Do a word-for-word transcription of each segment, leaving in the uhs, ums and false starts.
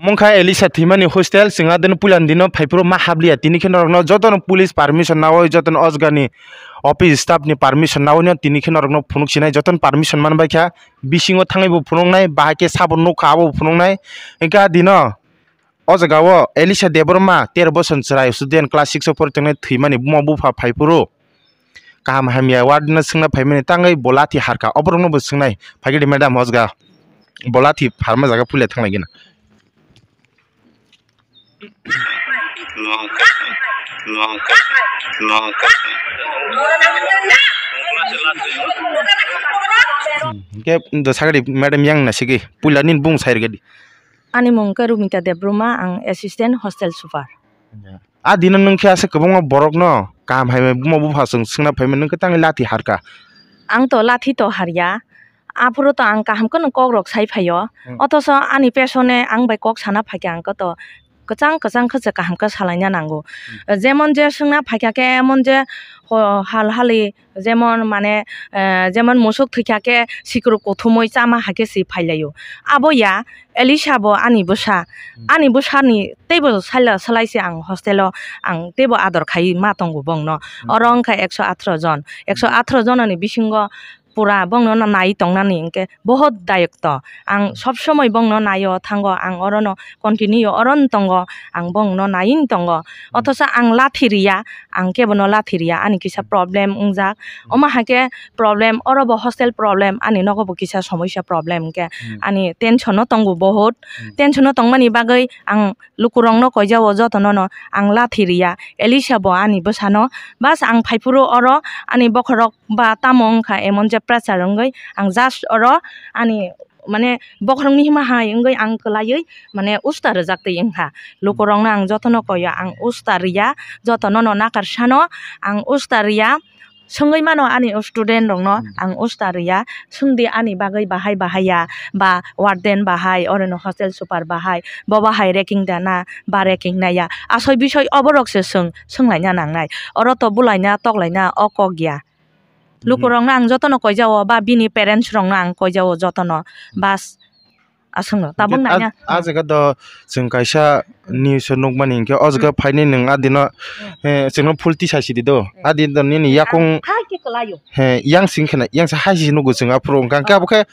Wngkha Elisha thwimani hostel, chwng adino puilani dino phaiphuru ma habliya, tini khe norokno jotono police permission nawi, jotono o jagani office staff ni permission nawi no tini khe norokno phunuk sinai, jotono permission manbaikha, bisingo thangwi bo phunuknai, bahai khe sabo nukha abo bo phunuknai. Wngkha adino o jagao Elisha Debbarma, tero bosor chwrai, student, class six o pori tongnai, thwimani buma bupha phaiphuru kaham hamya ward no swngna phaimani tangwi bo lathi harkha, oborokno bo swngnai, phaikhe de madam hosga bo lathi pharma jaga puila thanglaigwna. Hwnkhe do sagadi madam yang na sigi puila nini bung sai rwgadi. Ani mung khe Rumita Debbarma, ang assistant hostel super. A dino nwng khe aswk kwbangma borokno kaham hai buma bupha chwng swngna phaimani, nwng khe tangwi lathi harkha. Ang to lathi to harya, aphuru to ang kaham kheno kok rok sai phaio. Hmm. Othoso ani pesone ang bai kok sana phaikha, ang khe to kwchang kwchang khe se kaham khe salaina nango. Hmm. Jemon je swngna phaikha khe emon je ho-, hal hali jemon mane, eh, jemon musuk thwikha khe sikru kuthumui chama hai khe se phailaio. Abo ya, Elisha bo ani bwsa, Hmm. ani bwsani teibo saila salai se ang hostel o ang teibo ador khai ma tongo bongno. Hmm. Oro wngkha ekso atharo jon, ekso atharo jononi bisingo pura bongno no nai tongnani hwnkhe bohot dayokto. Ang Hmm. sob somoi bongno naio thango, ang orono continue oro wng tongo, ang bongno nai wng tongo. Hmm. Othosa ang lathi riya, ang kebono lathi riya, ani kisa Hmm. problem wngjak. Hmm. Omo hai khe problem, oro bo hostel problem, ani nogo bo kisa somoisa problem hwnkhe Hmm. ani tension o tongo bohot. Hmm. Tension o tongmani bagwi ang lukurokno koijao jotono no ang lathi riya. Elisha bo ani bwsano, bas ang phaiphuru oro ani bokhorok ba tamo wngkha emon je pressure wngwi ang just oro ani mane bokhorokni hima hai wngwi ang kwlaiwi mane usta rwjak twi wngkha. Lukurokno ang jotono koyo, ang usta riya, jotono no nakar sano ang usta riya. Swngwi mano ani student rokno Hmm. ang usta riya, swngdi ani bagwi bahai bahai ya, ba warden bahai, orono hostel super bahai, bo bahai ragging dana ba ragging naiya, asoi bisoi oborok se swng, swnglaina nangnai, oro to bulaina toklaina o kok ya. Mhm. Lukurokno ang jotono koijao ba bini parents rokno ang koijao jotono, bas. Aswkno tabuk Hwnkhe naina. A, a jaga do chwng kaisa news o nukmani hwnkhe o jaga Hmm. phainai nwng a dino, Hmm. eh, chwngno full tisa sidi do. Hmm. A dino nini yakung Hai khe kwlaio. He, yang sing khena, yang sa hai si nugo chwng aphuru wngkha. Hwnkhe abo khe,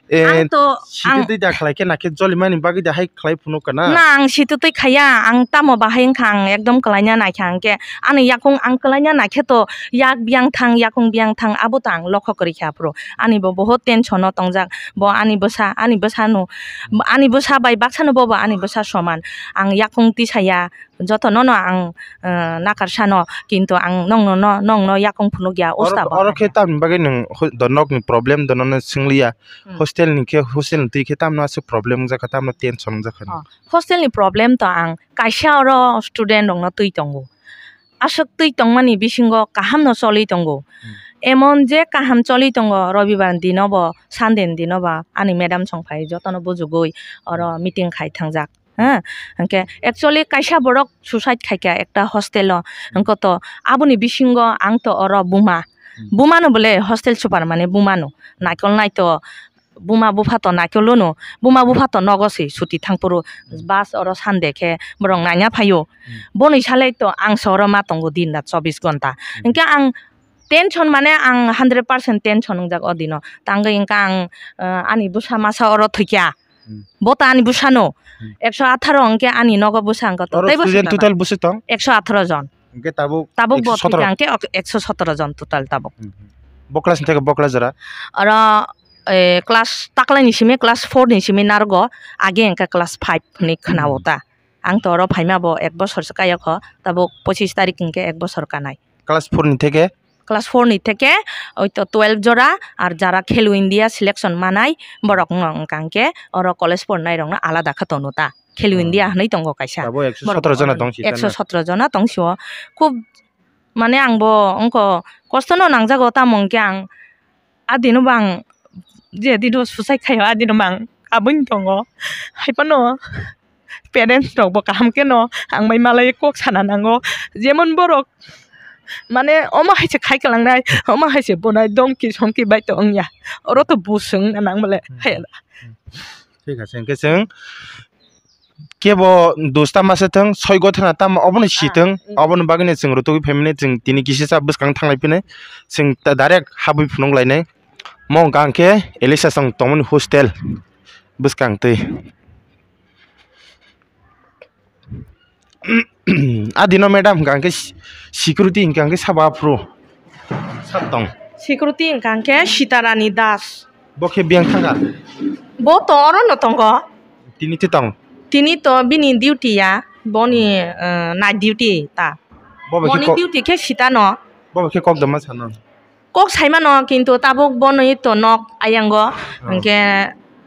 eh, Ang to, sidi ang twi da khlai khe nakhe jolimani bagwi da hai khlai phunuk kana? Na, ang sititwi khaya, ang tamo bahai wngkha, ang ekdom kwlaina naikha, hwnkhe ani yakung ang kwlaina naikhe to yak biyang thang, yakung biyang thang, abo to ang lokho kwrwi kha aphuru. Ani bo bohot tension o tongjak, bo ani bwsa, ani bwsano, ani bwsa bai baksano bobo ani bwsa soman. Ang yakung tisaya, jotono no ang, eh, nakar sano, kintu ang nongno no, nongno yakung phunuk ya, Oro, usta bo oro khe tamni bagwi nwng hoi-, do nokni problem dono no swngli ya. Hmm. Hostel ni khe, hostel ni twi khe tamno aswk problem wngjakha, tamno tension wngjakha. Oh, hostel ni problem to ang kaisa oro student rokno twi tongo. Aswk twi tongmani bisingo kaham no choli tongo. Hmm. Emon je kaham choli tongo, Robibar ni dino bo, Sunday ni dino bo, ani madam song phai jotono bujugwi oro Hmm. meeting khai thangjak. Ha, hwnkhe actually kaisa borok suicide khaikha ekta hostel o. Hmm. Hwnkhe to aboni bisingo ang to oro buma. Hmm. Bumano bole hostel super mane bumano. Naikol nai to buma bupha to naikol no. Buma bupha to nogo se suti thangphuru. Hmm. Bus oro Sunday khe borok naina phaio. Hmm. Boni salai to ang se oro ma tongo din rat chobbish ghonta. Hmm. Hwnkhe ang tension mane ang hundred percent tension wngjak o dino. Tangwi hwnkhe ang, eh, ani bwsa masa oro thwikha. Hmm. Bo ta ani bwsano. Hmm. Ekso atharo hwnkhe ani nogo bwsa hwnkhe to Oro teibo student sitana. Total bwswk tong? Ekso atharo jon. Hwnkhe tabuk Tabuk bo ekso sotoro. Thwikha hwnkhe ok-, ekso sotoro jon total tabuk. Hmm, hmm. Bo class ni theke bo class jora? Oro, eh, class taklaini simi class four ni simi narwgo, age hwnkhe class five hwnwi khwnao Hmm. ta. Ang to oro phaima bo ek bosor se kayokho, tabuk pochis tarik hwnkhe ek bosor kanai. Class four ni theke? Class four ni theke oito twelve jora, ar jara Khelo India selection manai borok no wngkha hwnkhe oro college pornai rokno alada khe tono ta. Khelo Hmm. India hwnwi tongo kaisa. Abo ekso sotoro jona tong si ekso sotoro jona tong si o. Khub mane ang bo wngkha kosto no nangjago, tamo hwnkhe ang adino bo ang je dino suicide khaio adino bo ang kabui tongo. Hai phano parents rok bo kaham khe no ang bai malai kok sana nango, jemon borok mane omo hai se khai kwlangnai, omo hai se bonai dongki songki bai to wngya, oro to bwswng na nang bole Hmm. hai. Hmm. Thik ase, hwnkhe chwng kebo dos tama se thung, soi gothana tama obono si thung, mm. Oboni bagwino chwng rutugwi phaimani chwng tini kisa cha bwskang thanglai phini chwng ta direct habwi phunuk lainai. Mo hwnkha hwnkhe Elisha chwng tongmani hostel bwskang twi. Adino madam hwnkha hwnkhe security hwnkha hwnkhe sabo aphuru sab tong. Security hwnkha hwnkhe Sitarani Das. Bo khe biyang thangkha? Bo to orono tongo. Tini twi tong? Tini to bini duty ya, boni, eh, night duty ta. Bo bai khe Morning kok-, duty khe Sitano. Bo bai khe kok dama sano? Kok saimano, kintu tabuk bono ito nok ayango, hmm, hwnkhe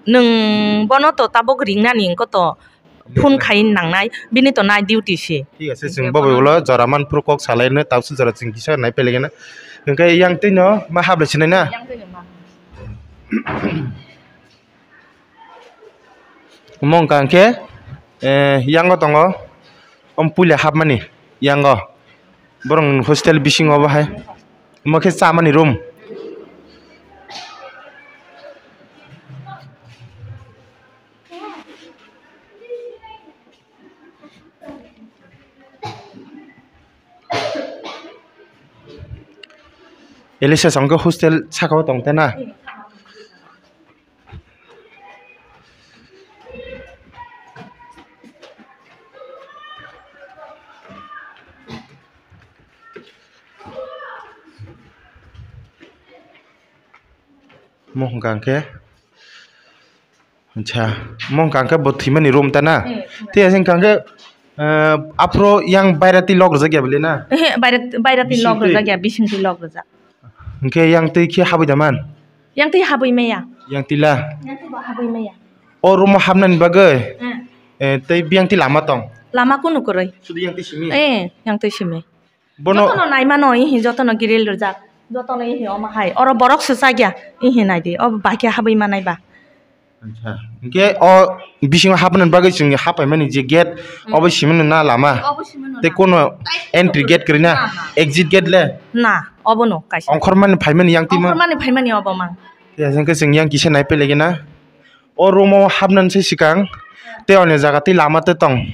nwng bono to tabuk ringnani wngkha to phone khai nangnai, bini to night duty se. Thik ase, hwnkhe chwng bo bai bono ulo jora manphuru kok salaino, tabuk jora chwng kisa nai pelegena. Hwnkhe yang twino ma hablai sinai na? Yang twino ma. Omo wngkha hwnkhe, eh, yango tongo, omo puila hapmani yango, borok hostel bisingo obo hai, omo khe chamani room. Elisha chwng khe hostel saka o tong tei na? Mo hwnkha hwnkhe, acha, mo hwnkha hwnkhe bo thwimani room ta na? Hmm. Tei asing hwnkha hwnkhe, eh, aphuru yang baira twi lok rwjak ya bwle na? Ehe, baira, baira twi lok rwjak ya, bising twi lok rwjak. Hwnkhe yang twi khe habwi da man? Yang twi habwi maya. Yang twi la? Yang twi bo habwi maya. O room o hapnani bagwi, hmm, eh, tei biyang twi lama tong? Lama kunu kwrwi. Sudu yang twi simi? Eh, yang twi simi. Bono jotono naimano, ihi jotono grill rijak, jotono ihi omo hai, oro borok swchak ya, ihi naidi, o bahai khe habwi manai ba. Acha, hwnkhe o bisingo hapnani bagwi chwng hapaimani je gate, hmm, obo simi no na lama? Obo simi no na. Tei kono entry gate kwrwi na, na, na. Exit gate le? Na, obo no kaisa. Ongkhormani phaimani yang twi ma? Ongkhormani phaimani obo mang. Tei hwnkhe chwng yang kisa nai pelegena. O room o hapnani se swkang, tei oni jaga tei lama tei tong.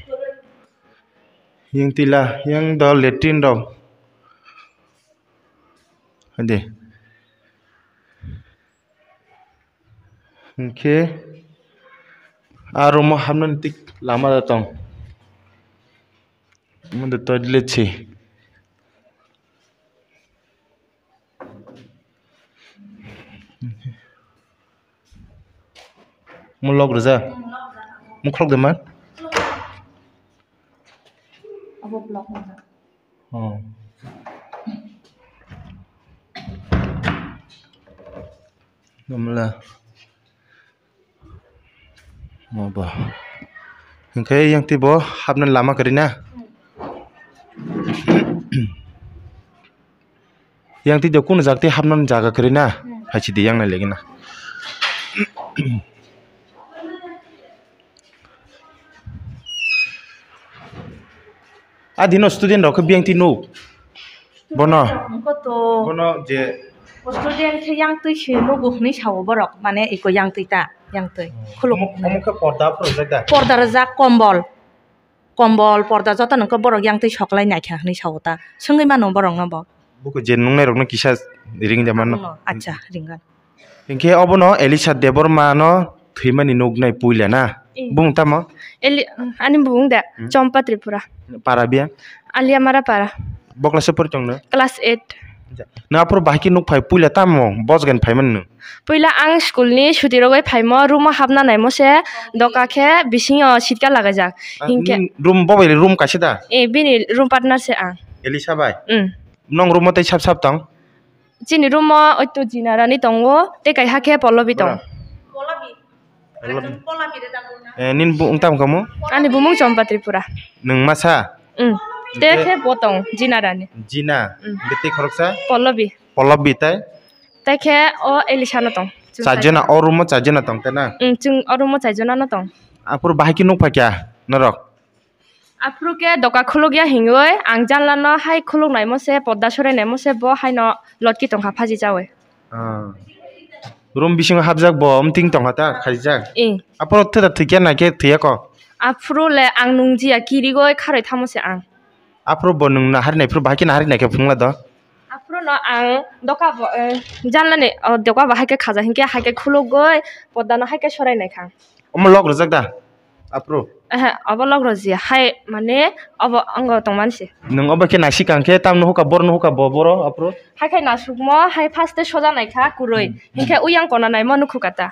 Yang tila, yang do latrine rok. Hade. Hwnkhe a room o hapnani tik lama da tong. Omo de toilet se. Mo lok rwjak? Mo khulok de man? Abo block wngkha. Oh. Gamla. Mo bo. Hwnkhe yang twi bo hapna lama kwrwi na? Yang twi de kunu jak twi hapna jaga kwrwi na? Hmm. Hai si di yang nai legi na. A dino student rok khe biyang twi nuk. Bono. Wngkha to. Bono je. Student khe yang twi se nugo hwnwi sao borok, mane iko yang twi ta, yang twi. Hmm. Khuluk. Omo, omo khe porda aphuru rwjak da? Porda rwjak, kombol. Kombol, porda joto nokhe borok yang twi soklai naikha hwnwi sao ta. Swngwi mano borokno bo. Buko je nungnai rokno kisa ring de mano. Acha, ringgan. Hinkhe obono Elisha Debbarma no thwimani nuknai puila na? Eh. Bung tamo? Eli-, ani bung de, hmm? Chompa Tripura. Para biya? Aliamara para. Bokla se pori tongno? Class eight. Na aphuru bahai khe nuk phai puila tamo bosgan phaimani nung? Puila ang school ni suti rogwi phaimo, room o hapna naimo se doka khe bisingo sitka lagaijak. Ah, hinkhe nini room bo bai room kaisa da? Eh, bini room partner se ang. Elisha bai? Hmm. Nong room o tei sap sap tong? Chini room o oito Jinarani tongo, tei kaiha khe Pollobi tong. Bora. Pollobi. Eh, nini bung tamo kamo? Ani bumung Chompa Tripura. Nwng masa? Mm. Tei khe bo tong, Jinarani. Jina. Mm. Hingke tei khoroksa? Pollobi. Pollobi tai? Tei khe o Elisha no tong. Chajona, o room o chajona tong tei na? Mm, chwng o room o chajona no tong. Aphuru bahai khe nuk phaikha norok? Aphuru khe doka khulukya hingwi ang janla no hai khuluk naimo se, podda sorai naimo se, bo haino lotki tongkha phaji chawi. Ah. Room bisingo hapjak bo, omting tongkha ta khaijak. Eh. Aphuru thwda thwikya naikhe thwiya ko? Aphuru le ang nungjiya, kirigoi kharoi thamo se ang. Aphuru bo nwng nahar nai phuru bahai khe nahar nai khe phunukla do. Aphuru no ang doka bo, eh, janla ni, oh, doka bo hai khe khaja hinkhe hai khe khulugoi podda no hai khe sorai nai kha. Omo log rwjak da? Aphuru. Ehe, obo log rwjiya. Hai, mane, obo ongo tongmani se. Nwng obo khe naisik kang khe, tamno hukha, borno hukha, bo, boro, aphuru? Hai khai nasukmo, hai first-e soja naikha, kwrwi. Hmm. Hinkhe uyang kona naima nukhuka ta.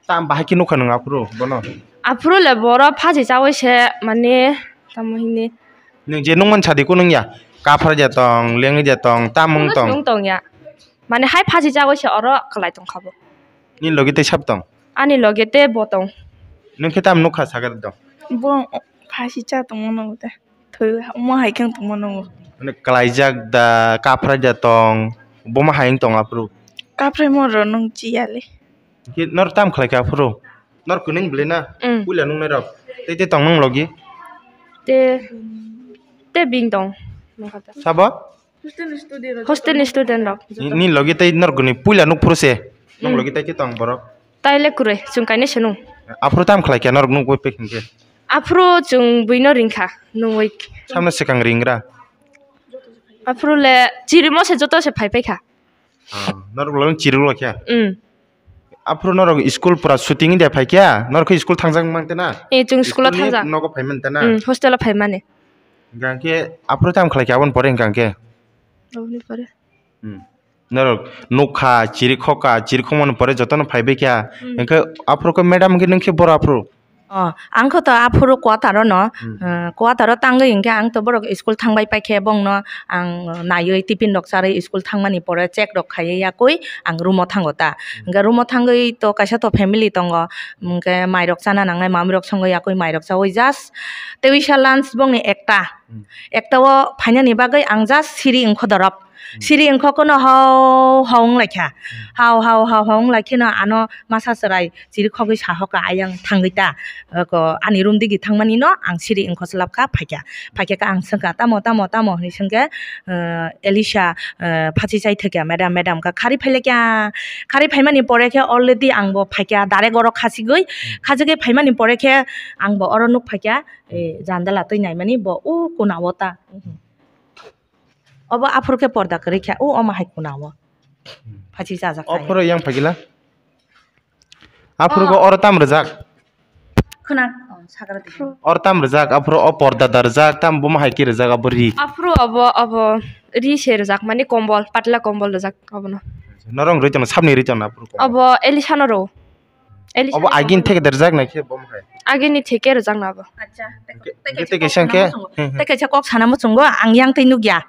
Tam bahai khe nukha nwng aphuru, bono? Aphuru le boro phaji chawi se, mane, tamo hini. Nwng je nukmani sadi kunu wngya? Kaphra ja tong, lengwi ja tong, tamung tong. Kunu tong ya. Mane hai phaji chawi se oro kwlai tongkha bo. Nini logi tei sab tong? Ani loge te bo tong. Nwng khe tam nukha sakha tong? Bo phaji cha tongmano te. Thwi omo hai khe tongmano. Mane kwlaijak da, kaphra da tong, bomo hai wng tong aphuru. Kaphrai mo ro nwng chiya le. Khe nor tam khlai kha aphuru? Nor kwnwi bwle na? Mm. Puila nuknai rok. Tei tei tong nwng logi? Te, te bing tong. Sabo? Hostel ni student rok. Ni, ni logi tei norok ni puila nuk phuru se. Nung Hmm. logi tei khe tong borok. Tai le kwrwi, chwng kainwi se nung. Aphuru tam khlai khe norok nuk bai pek hinkhe. Aphuru chwng buino ringkha, nungwi. Samno swkang ringra. Aphuru le chirimo se joto se phai paikha. Ah, norok lo chirilo khe. Hmm. Aphuru norok school pura shooting de phaikya, norok khe school thangjak mangte na? Eh, chwng school-o School ni thangjak. Nogo phai manta na? Hmm, hostel-o phai mani. Hingkha khe aphuru tam khlai khe aboni pore hingkha khe? Aboni pore. Hmm. Norok nukha, chirikhokha, chirikhokmani pore jotono phai baikha. Hmm. Hingkhe aphuru khe madam hingkhe nung khe boro aphuru? Oh, ang kho to aphuru quarter-o no, Hmm. eh, quarter-o tangwi hingkhe ang to borok school thangbai paikhe bongno ang naiwi tiffin rok charwi school thangmani pore check rok khaiwi yakwi ang room-o thango ta. Hmm. Hingkhe room-o thangwi to kaisa to family tongo, hingkhe mairok chana nangnai, mamirok songwi yakwi mairok chawi just teisa lunch bongni ekta. Hmm. Ekta-o phainani bagwi ang just siri wngkho dorop. Hmm. Siri wngkho kono hao hao wnglaikha. Hmm. Hao hao hao hao wnglaikhe no ano masa chwrai chirikhogwi sahoka ayang thangwi ta. Oko ani room digi thangmani no ang siri wngkho swlapkha phaikha. Phaikhe ka ang swngkha, "Tamo, tamo, tamo?" hwnwi swngkhe, eh, Elisha, eh, phachi chai thwkya, "Madam, madam," ka khari phailaikya. Khari phaimani pore khe already ang bo phaikha, direct oro khasigwi. Hmm. Khachigwi phaimani pore khe ang bo oro nuk phaikha, eh, jandala twi naimani bo o kona-o ta. Obo aphuru khe porda kwrwi kha, o omo hai kona-o. Hmm. Phachi chajak O kha. Phuru yang phagila? Aphuru Oh. khe oro tam rwjak? Khwna, oh, sakra de. Oro tam rwjak, aphuru o porda da rwjak, tam bomo hai khe rwjak abo ri? Aphuru obo, obo ri se rwjak, mani kombol, patla kombol rwjak obono. Norok rwi tongno, sabni rwi tongno aphuru kombol? Obo Elisha no rw. Elisha Obo no agini kombol. Theke da rwjak nai khe bomo hai? Agini theke rwjak na obo. Acha, Hingkhe, teke hingkhe chak teke kok sangkhe? sana muchungo. Hmm. Teke chak kok sana muchungo, ang yang twi nukya.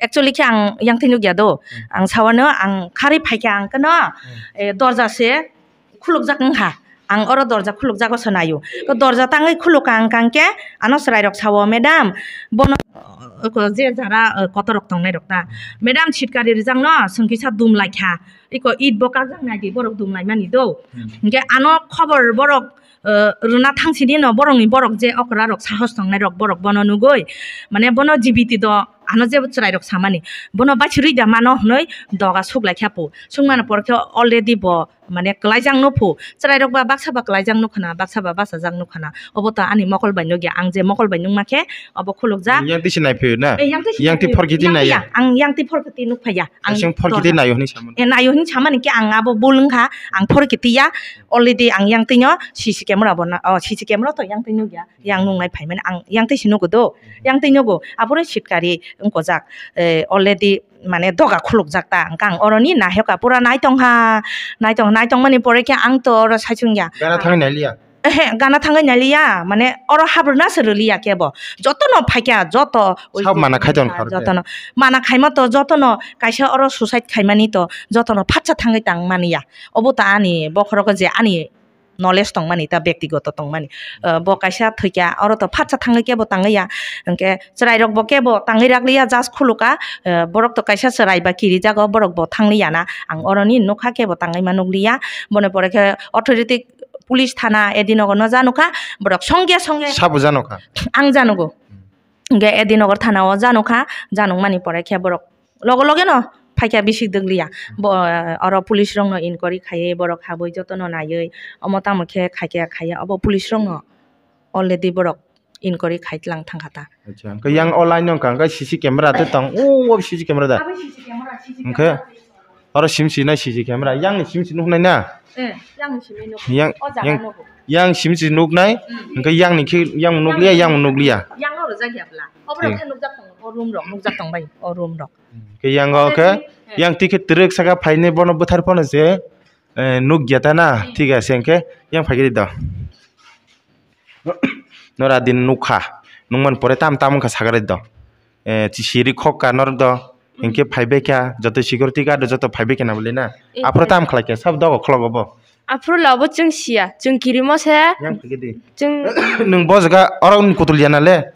Actually khe ang yang twi nukya do. Hmm. Ang sawano ang khari phaikha ang kano, Hmm. eh, dorja se khulukjak wngkha. Ang oro dorja khulukjago se naio. To dorja tangwi khulukha ang kangkhe ano chwrairok sao, "Madam, bono, uh, ko je jara, uh, kotorrok tongnairok ta. Madam, sitkari rwjakno chwng kisa dum laikha. Iko it bo kakjak naidi borok dum laimani do." Hmm. Hingkhe ano khobor borok, uh, rwna thangsini no borokni borok je okrarok sahos tongnairok borok bono nugwi mane bono jibiti do ano je chwrairok samani bono baisirwi da mano hwnwi doga suklaikha po. Sungmani porkhe already bo mane kwlaijak nukphu. Chwrairok ba baksa ba kwlaijak nukkhwna, baksa ba bachajak nukkhwna. Obo to ani mokol bai nukya. Ang je mokol bai nukma khe obo khulukjak. Yang twi se naiphio na? Eh, yang twi se Yang twi naiphio. Phorkiti Yang naiya? twi ya. Ang yang twi phorkiti nukphaiya. Ang Aswng phorkiti dorja. naio hwnwi samani. Eh, naio hwnwi samani khe ang abo bul wngkha. Ang phorkiti ya. Already ang yang twi no C C camera bo na, oh, C C camera to yang twi nukya. Yang nungnai phaimani ang yang twi se nugo do. Yang twi nugo. Aphuru sitkari wngkojak. Eh, already mane doga khulukjak ta, hwnkhe ang oroni naihokha, pura naitongha, naitong, naitongmani pore khe ang to oro saichung ya. Gana thangwi nailiya? Ehe, gana thangwi nailiya, mane oro habrwna se rwliya kebo. Jotono phaikha, joto Sab mana khai tong kha, kharo khe? jotono. Mana khaima to jotono, kaisa oro suicide khaimani to jotono phatsa thangwi tang mani ya. Obo ta ani bokhorogo je ani knowledge tongmani, ta bektigoto tongmani. Uh, bo kaisa thwikya, oro to phatsa thangwi kebo tangwi ya. Hwnkhe chwrairok bo kebo tangwi rakliya, just khuluka. Uh, borok to kaisa chwrai ba kirijago, borok bo thangliya na. Ang oroni nukha kebo tangwi ma nukliya. Boni pore khe authority police thana Edinogo no janukha. Borok songya songya Sabo janukha? Ang janugo. Hwnkhe Edinogo thana o janukha, janukmani pore khe borok loge loge no phaikha, bisi dwgliya. Bo, oro police rok no inquiry khaiwi borok habwi jotono naiwi omo tamo khe khaikha khaiya obo police rok no. already borok inquiry khai tlang thang kha ta. Acha, hwnkhe yang o line no wngkha, hwnkhe C C camera tei tong, o, o C C camera da? Abo C C camera, C C camera. Hwnkhe oro sim si nai C C camera, yang ni sim si nuk nai na? Eh, yang ni simi nuk. Yang, o jaga yang, nugo. Yang sim si nuk nai, hmm, hwnkhe yang ni khe, yang nuk liya, yang nuk liya. Yang oro jak ya bla. Obro, hmm, khe nuk jak tong, o room rok nuk jak tong bai, o room rok. Hwnkhe yang o khe, hmm, yang twi khe twrwk saka phainai bono bwthar phano je, eh, nuk ya ta na, hmm, thik ase, hwnkhe yang phai khe di do. Nora din nukha, nungman pore tam tam wngkha sagarwi do. Eh, siri khokka norok do, hmm, hinkhe phaibai kha, joto security guard joto phaibai kha na bwle na. Eh, aphuru eh, tam khlai kha, sab dogo khlogo bo. Aphuru labo chwng siya, chwng kirimo se. Yang phai khe di. Chwng nwng bo jaga oro wng kutul ya na le?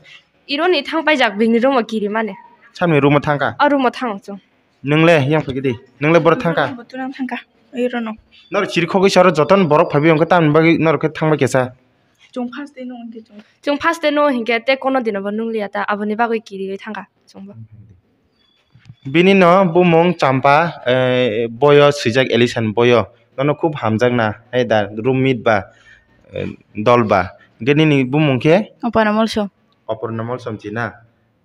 Ironi thang paijak bini room o kirimani. Samni room o thangkha? O room o thango chwng. Nwng le yang phai khe di. Nwng le boro thangkha? Botorang thangkha. Oi rono. Nor chiri khogwi saro joton borok phaibi wngkha tamni bagwi norok khe thangbai kesa. Chwng first day no wngkhe chwng. Chwng first day no hinkhe tei kono dino bo nungliya ta aboni bagwi kiriwi thangkha chwngbo. Bini no bumung Champa, eh, boyo swijak Elisan boyo. Nono khub hamjakna hai da roommate ba, eh, dol ba. Hinkhe nini bumung khe? Opana Molsom. Opana Molsom china.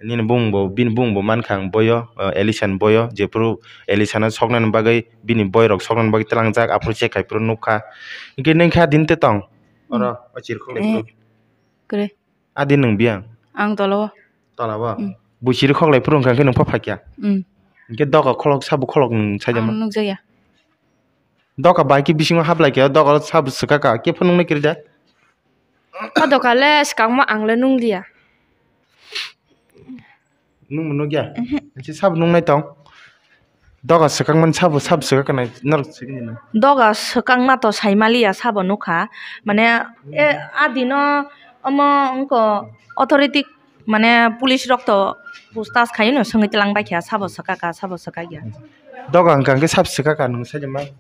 Nini bumung bo, bini bumung bo mankha ang boyo, o, Elisan boyo, jephuru Elisano soknani bagwi, bini boyrok soknani bagwi tlangjak, aphuru check khai phuru nukha. Hinkhe nwng kha din te tong? Oro, hmm, o chirkhok lai phuru. Kwrwi. A din nwng biyang? Ang tola o. Tola o? Hmm. Bo chirkhok lai phuru wngkha, hinkhe nwng pha phaikya? Hmm. Hinkhe doga kholok, sabo kholok nwng saijama? Ang nukjakya. Doga bai khe bisingo haplaikha, doga sabo swkaka, khe phunuknai kwrwi da? O doga le swkangma ang le nungliya. Nwng bo nukya? Mhm. Nisi sabo nungnai tong? Doga swkangmani sabo, sabo swkaknai norok swkangni. Doga swkangma to saimaliya sabo nukha. Mane, e, a dino omo wngkha authority, mane, police rok to puchtas khaino swngwi tlang baikha, sabo swkaka, sabo swkakya. Doga hwnkha hwnkhe sabo swkaka nwng saimanya?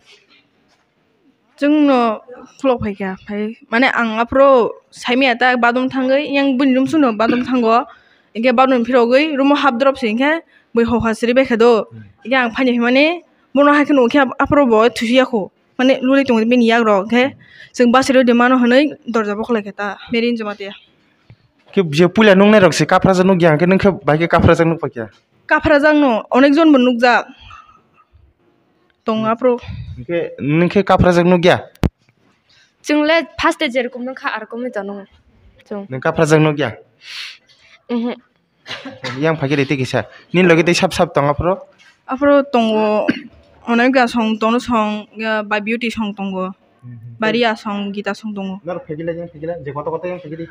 Chwngno khulok phaikha, phai mane ang aphuru saimanya ta badum thangwi, yang bini room songno badum thango, hinkhe badum phirogwi room-o hap drop se hinkhe bui hokha siri baikha do, hinkhe ang phaini phaimani bono haikhe nukhe aphuru bo thusi yakho, mane lulai tongo bini yakrok, hinkhe chwng bachari de mano hinwi dorja bokholaikha ta Mary Jamatia. Khe je puila nuknairok se kaphrajak nukya, hinkhe nwng khe bai khe kaphrajak nukphaikha? Kaphrajak no, onek jon bo nukjak. Tong aphuru. Hinkhe nwng khe kaphrajak nukya? Chwng le first day jerokom nung kha, arokomwi tong nung. Chwng. Nwng kaphrajak nukya? Mhm. Yang phai khe rite kisa. Nini logi tei sap sap tong aphuru? Aphuru tongo, Onamika song, Tonu song, ya, Bai Beauty song tongo. Mhm. Baria song, Gita song tongo. Nor phai khe le, yang phai khe le, je koto koto yang phai khe di.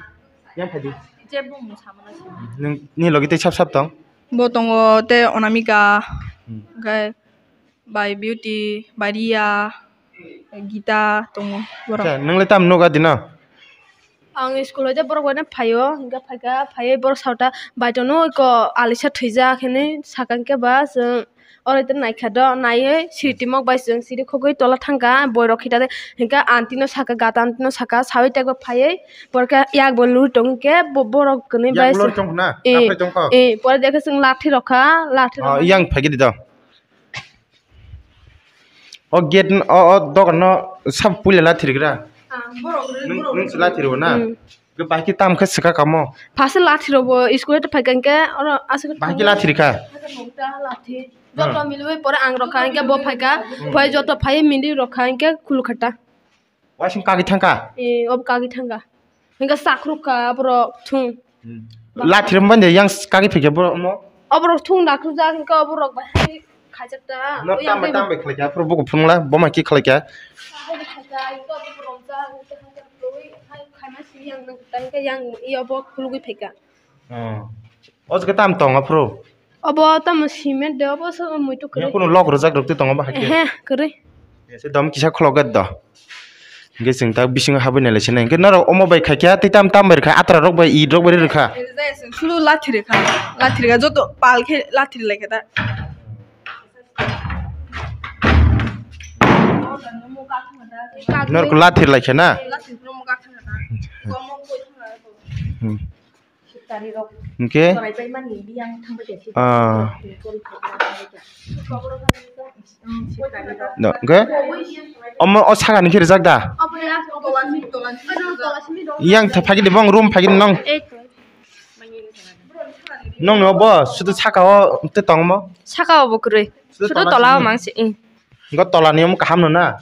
Yang phai di. Je bumung samano. Nwng, nini logi tei sap sap tong? Bo tongo tei Onamika, hmm, hwnkhe Bai Beauty, Baria, Gita tongo borok. Acha, nwng le tamo nukha dino? Ang school hoite borok bai no phaio, hinkhe phaikha, phaiwi borok saota, "Bai, tono iko alisa thwijak," hinwi sakha, hinkhe ba chwng oro naikha do, naiwi siri timok bai chwng siri khogwi tola thangkha, boirok khitate, hinkhe aunty no sakha, gata aunty no sakha, sawi teibo phaiwi borok khe yak bo luri tongo, hinkhe bo-, borok kwnwi yak bai luri tongkha na? Eh, kaphai tongkha? Eh, pore dekhe chwng lathi rokha, lathi rokha. Yang phai khe di do. O gate n-, o, o dogan no sab puila lathirigra? Ah, borok ri-, nwng, borok nwng ri-, se lathirigo na? Hmm. Ke bahai ke tam khe swka kamo? Phase lathiro bo school ta phai kangke oro aswk bahai ke lathirikha? Lathi. Hmm. Joto milwi pore ang rokha, hinkhe bo phaikha, hmm, phai joto phai mili rokha, hinkhe khulukhata. Waising kagwi thangkha? Eh, ob kagwi thangkha. Hinkhe sakhrukkha borok thung. Hmm. Lathirok bande yang kagwi phaikha borok omo? Oborok thung dakhrugjak hinkhe oborok bahai khaijakta. No. Oyang tambai, tei tambai khlaikha, aphuru buku phunukla, boma ki khlaikha? Bahai khaikha, hinkhe oborok romjak, hinkhe haikhe khulugwi, hai khaima simi yang nang, hinkhe yang iyo bo khulugwi phaikha. Oh. O jaga tam tong aphuru? Obo tamo cement de, obo so muitu kwrwi. Yang kunu lok rwjak rwk twi tongo bahai khe? Ehe, kwrwi. Ese dom kisa khulok do. Hinkhe chwng ta bisingo habwi nailai sinai. Hinkhe norok omo bai khaikha tei tam tam bai rwkha, atra rok bai, it rok bai rwkha. Sulu lathi rwkha, lathi rwkha, joto pal khe lathi rwlaikha ta. Norok lathi rwlaikha na? Hmm. Hinkhe, ah. No, hinkhe, omo, o sakani khe rijak da? Yang tha phagidi bong room phagidi nong. Nong no bo sudu saka o te tongmo. Saka o bo kwrwi. Sudu tola o mangsi. Go tola ni omo kaham no na.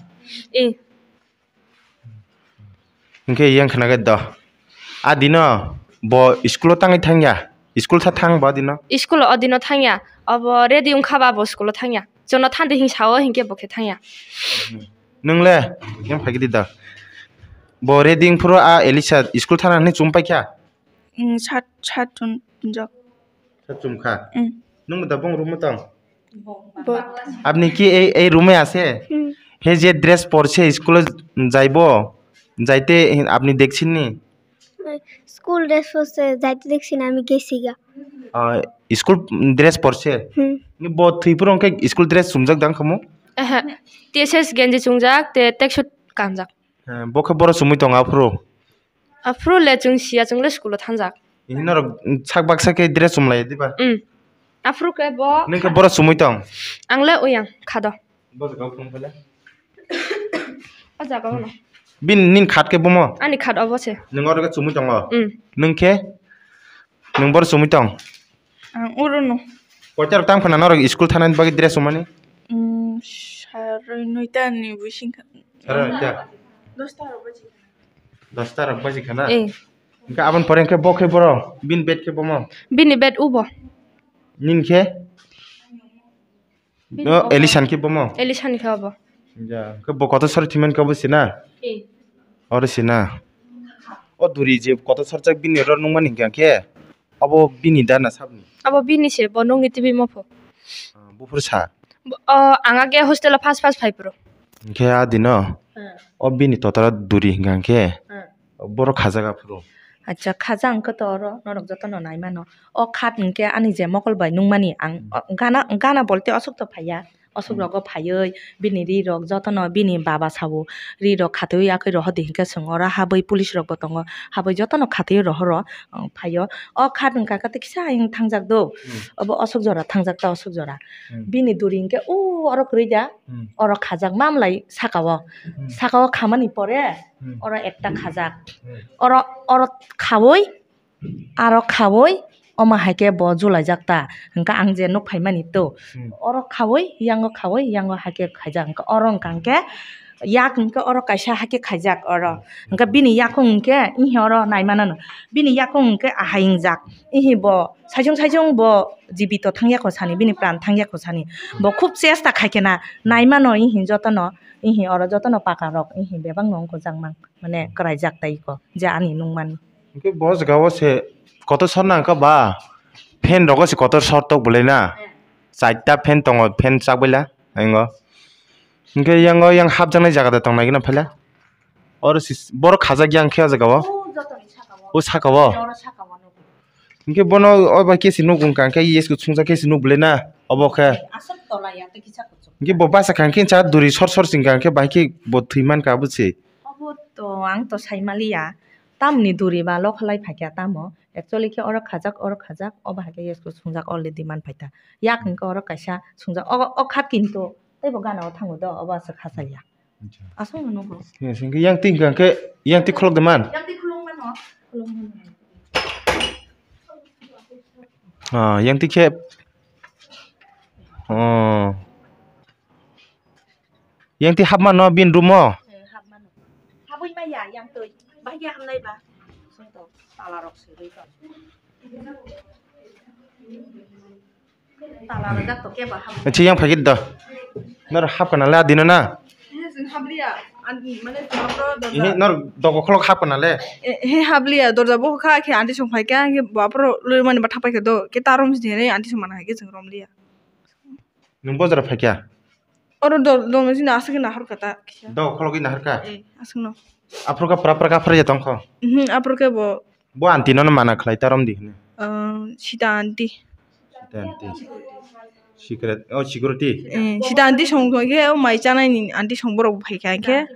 Hinkhe yang khna ge do. A dino bo school o tangwi thangya. School tha thang bo dino. School o dino thangya. Obo ready wngkha ba bo school o thangya. Jono thandi hing sao hinkhe bo khe thangya. Nwngle yang phagidi do. Bo ready wngphuru a Elisa school thana hinwi chum paikha. Sat sat chum jok. Sat chum kha. Nung da bong room tong. Apni ki ei ei room e ase? He je dress porse school jaibo, jaite apni deksin ni? School dress porse jaite deksin ami gesiga. School dress porse. Ni bo thwi phuru hwnkhe school dress chumjak dang khamu? T S S genji chungjak te tracksuit kanjak. Bo khe boro chumui tongo aphuru. Aphuru le chwng siya, chwng le school o thangjak. Ini norok sak baksa khe dress chumlai diba? Aphuru khe bo. Nung khe boro chumui tong? Ang le uyang khado. Bo jaga o phone phale. O jaga o no. Bin nin khat khe bomo? Ani khat obo se. Nung oro khe chumui tongo? Nung khe? Nung boro chumui tong? Ang oro no. Koita rok tang phana norok school thanani bagwi dress chumani? Saroi noita ni bising kha. Saroi noita? Dosta rok baji. Dosta rok baji khana? Hwnkhe aboni pore hwnkhe bo khe boro? Bini bed khe bomo? Bini bed ubo. Nin khe? No, Elisan khe bomo? Elisan khe obo. Ja, khe bo kotor sor thiman khe obo sina? Oro sina. O duri je kotor sorjak bini ro nungmani hwnkhe khe? Obo bini da na sabni? Obo bini se, bo nungni twi mopho. Buphuru sa? O, ang age hostel o first first phai phuru. Hwnkhe a dino? O bini totara duri hwnkha khe? Borok khajak aphuru. Acha, khaja hwnkhe to oro norok jotono nai mano. O khat hwnkhe ani je mokol bai nungmani ang, o gana, gana bolte osok to phaiya. Osok rogo phaiwi bini ri rok jotono bini baba sao ri rok khatwi yakwi rohor di hinkhe chwng oro habwi police rok bo tongo. Habwi jotono khatwi rohoro, phaio. O khat hwnkha khe kisa ayang thangjak do. Obo osok jora thangjak ta osok jora. Bini duri hinkhe o oro kwrwi da. Oro khajak mamlai saka o. Saka o khamani pore oro ekta khajak. Oro, oro khawi, aro khawi, omo hai khe bo julaijak ta. Hwnkhe ang je nuk phaimani to. Oro khawi, yango khawi, yango hai khe khaijak. Hwnkhe oro wngkha hwnkhe yak hwnkhe oro kaisa hai khe khaijak oro. Hwnkhe bini yakung hwnkhe, ihi oro nai mano no. Bini yakung hwnkhe ahai wngjak. Ihi bo saichung saichung bo jibito thangya kho sani, bini pran thangya kho sani. Bo khub chesta khai khe na, nai mano ihi jotono, ihi oro jotono paka rok, ihi bebakno wngkho jakmang, mane kwraijak tai kho, je ani nungmani. Hwnkhe bo jaga o se kotor sor nang kha ba? Fan rogo se kotor sor tok bolai na? Chaita fan tongo, fan chak baila, engo. Hwnkhe yango yang hapjaknai jaga da tong nai gana phaila? Oro si, borok khajak yang khe o jaga o? O jotoni saka o. O saka o? Oro saka o nugo. Hwnkhe bono o bai khe se nuk wngkha, hwnkhe yes ko sungsa khe se nuk bolai na? Obo khe. Aswk tola ya, tei kisa kuchuk. Hwnkhe bo basa kha, hwnkhe cha duri sor sor singkha, hwnkhe bai khe bo thwi mankha, abo se. Obo to ang to sai maliya. Tamni duri ba lokhalai phaikha tamo. Actually khe oro khajak, oro khajak, obo hai khe yes ko sungjak already man phaita. Yak hwnkhe oro kaisa sungjak. O, o khat kinto teibo gana o thango do, obo aswk khasaliya. Acha. Aswk no nugo. Yes, hwnkhe yang twi hwnkha khe, yang twi khulok de man? Yang twi khulok mano. Khulok mano. Ah, yang twi khe. Oh. Yang twi hap mano bin room o? Eh, hap mano. Habwi maya yang twi. Bahai khe hamnai ba. Song to, tala rok swi rwi to. Tala rok jak to kebo hap. Acha, yang phai khe da. Nor hap kana le adino na? Eh, jeng hap liya. An, mane, jeng hap ro dorja. Ihi nor dogo kholok hap kana le? Eh, he hap liya, dorja bo kha khe aunty song phai kha, khe bo aphuru loi mani ba thapai khe do, khe ta rom si jeng re aunty song mana hai khe jeng rom liya. Nwng bojaro phaikha? Oro do, do, sini aswk nahar kha ta kisa. Do, khulogwi nahar kha? Eh, aswk no. Aphuru kha pra pra kha phra ya tong kho? Mhm, aphuru khe bo. Bo aunty no mana khlai ta rom di hwnwi? Ah, Sita aunty. Sita aunty. Secret, oh, security. Eh, Sita aunty song khe, o mai chanai ni aunty song borok phai kha khe.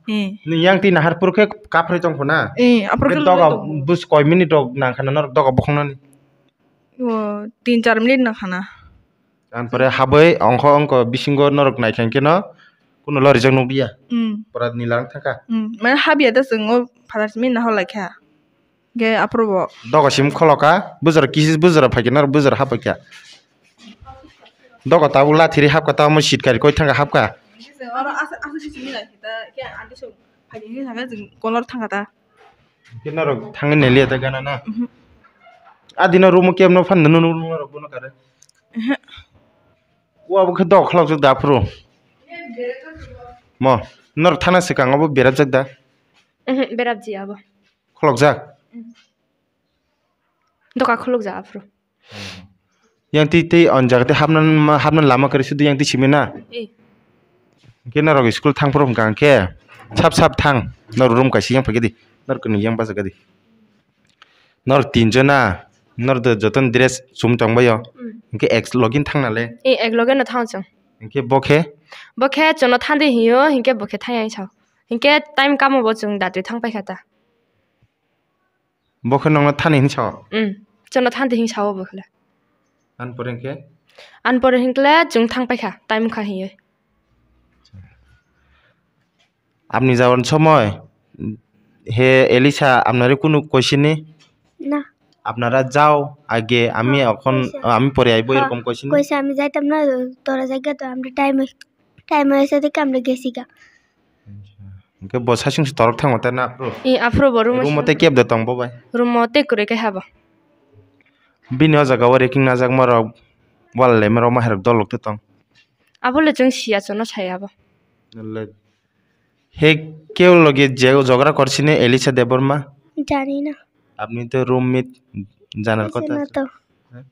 Eh. Ni yang ti nahar phuru khe kaphrai tong kho na? Eh, aphuru khe doga bus koi minute rok nang kha na norok doga bokhong nani? O, tin char minute nang kha na. Ang pore habwi ongkho ongkho bisingo norok naikha khe no Kuno lorijak nukliya? Hmm. Pura ni lang thangkha? Hmm. Mane habya da chwng o phatar simi nahor laikha. Ge aphuru bo. Dogo sim kholoka, bujra kisis bujra phaikha, naro bujra haphaikha. Dogo tabuk lathiri hapkha, tamo sitkari koi thangkha hapkha. Oro asa, asa simi laikha ta, ke andi so phaikha thangkha, chwng kolor thangkha ta. Khe norok thangwi nailiya da gana na? Mhm. A dino room o kebno phan nunu nunu norok bono kare. Mhm. Wa bo khe dok khlok jok da phuru. Mo, norok thana swkang obo berajak da? Mhm, berajak abo. Khlok jak? Mhm. Doka khlok jak aphuru. Yang twi twi on jaga tei hapna, hapna lama kwrwi sudu yang twi simi na? Eh. Hwnkhe norok school thang phuru hwnkha hwnkhe sap sap thang, norok room kaisa yang phaikhe di, norok kwnwi yang bachakha di. Norok tinjona, norok do jotono dress chum tongbaio, hmm, hwnkhe ek login thangna le? Eh, ek login no thang chwng. Hwnkhe bo khe? Bo khe chwngno thandi hinyo, hwnkhe bo khe thang yang sao. Hwnkhe time kamo bo chwng datwi thang paikha ta. Bo khe nokno thani hinwi sao? Mm. Chwngno thani hinwi sao bo khle. An pore hwnkhe? An pore hwnkhe chwng thang paikha, time wngkha hinwi. আপনি যাওয়ার সময় হে এলিসা আপনারে কোনো কইছেনি? না। আপনারা যাও আগে, আমি না, এখন, কইছে। আমি পরে আইবো, হ্যাঁ, এরকম কইছেনি? কইছে, "আমি যাইতাম না, তোরা জায়গা তো আমরা টাইম হই-, টাইম হয়েছে দেখে আমরা গেছি গা।" Hwnkhe bo sasing se torok thango ta na aphuru? I, aphuru bo room o. Room o tei kebda tong bo bai? Room o tei kwrwi khe habo. Bini o jaga o raking najakma rok, wal laima rok, ma hai rok dolok tei tong? Abo le chwng siya, chwngno sai abo. He keu loge je jhogara korchini Elisha Debbarma? জানি না। আপনি তো রুমমেট, জানার কথা। না তো। হ্যাঁ?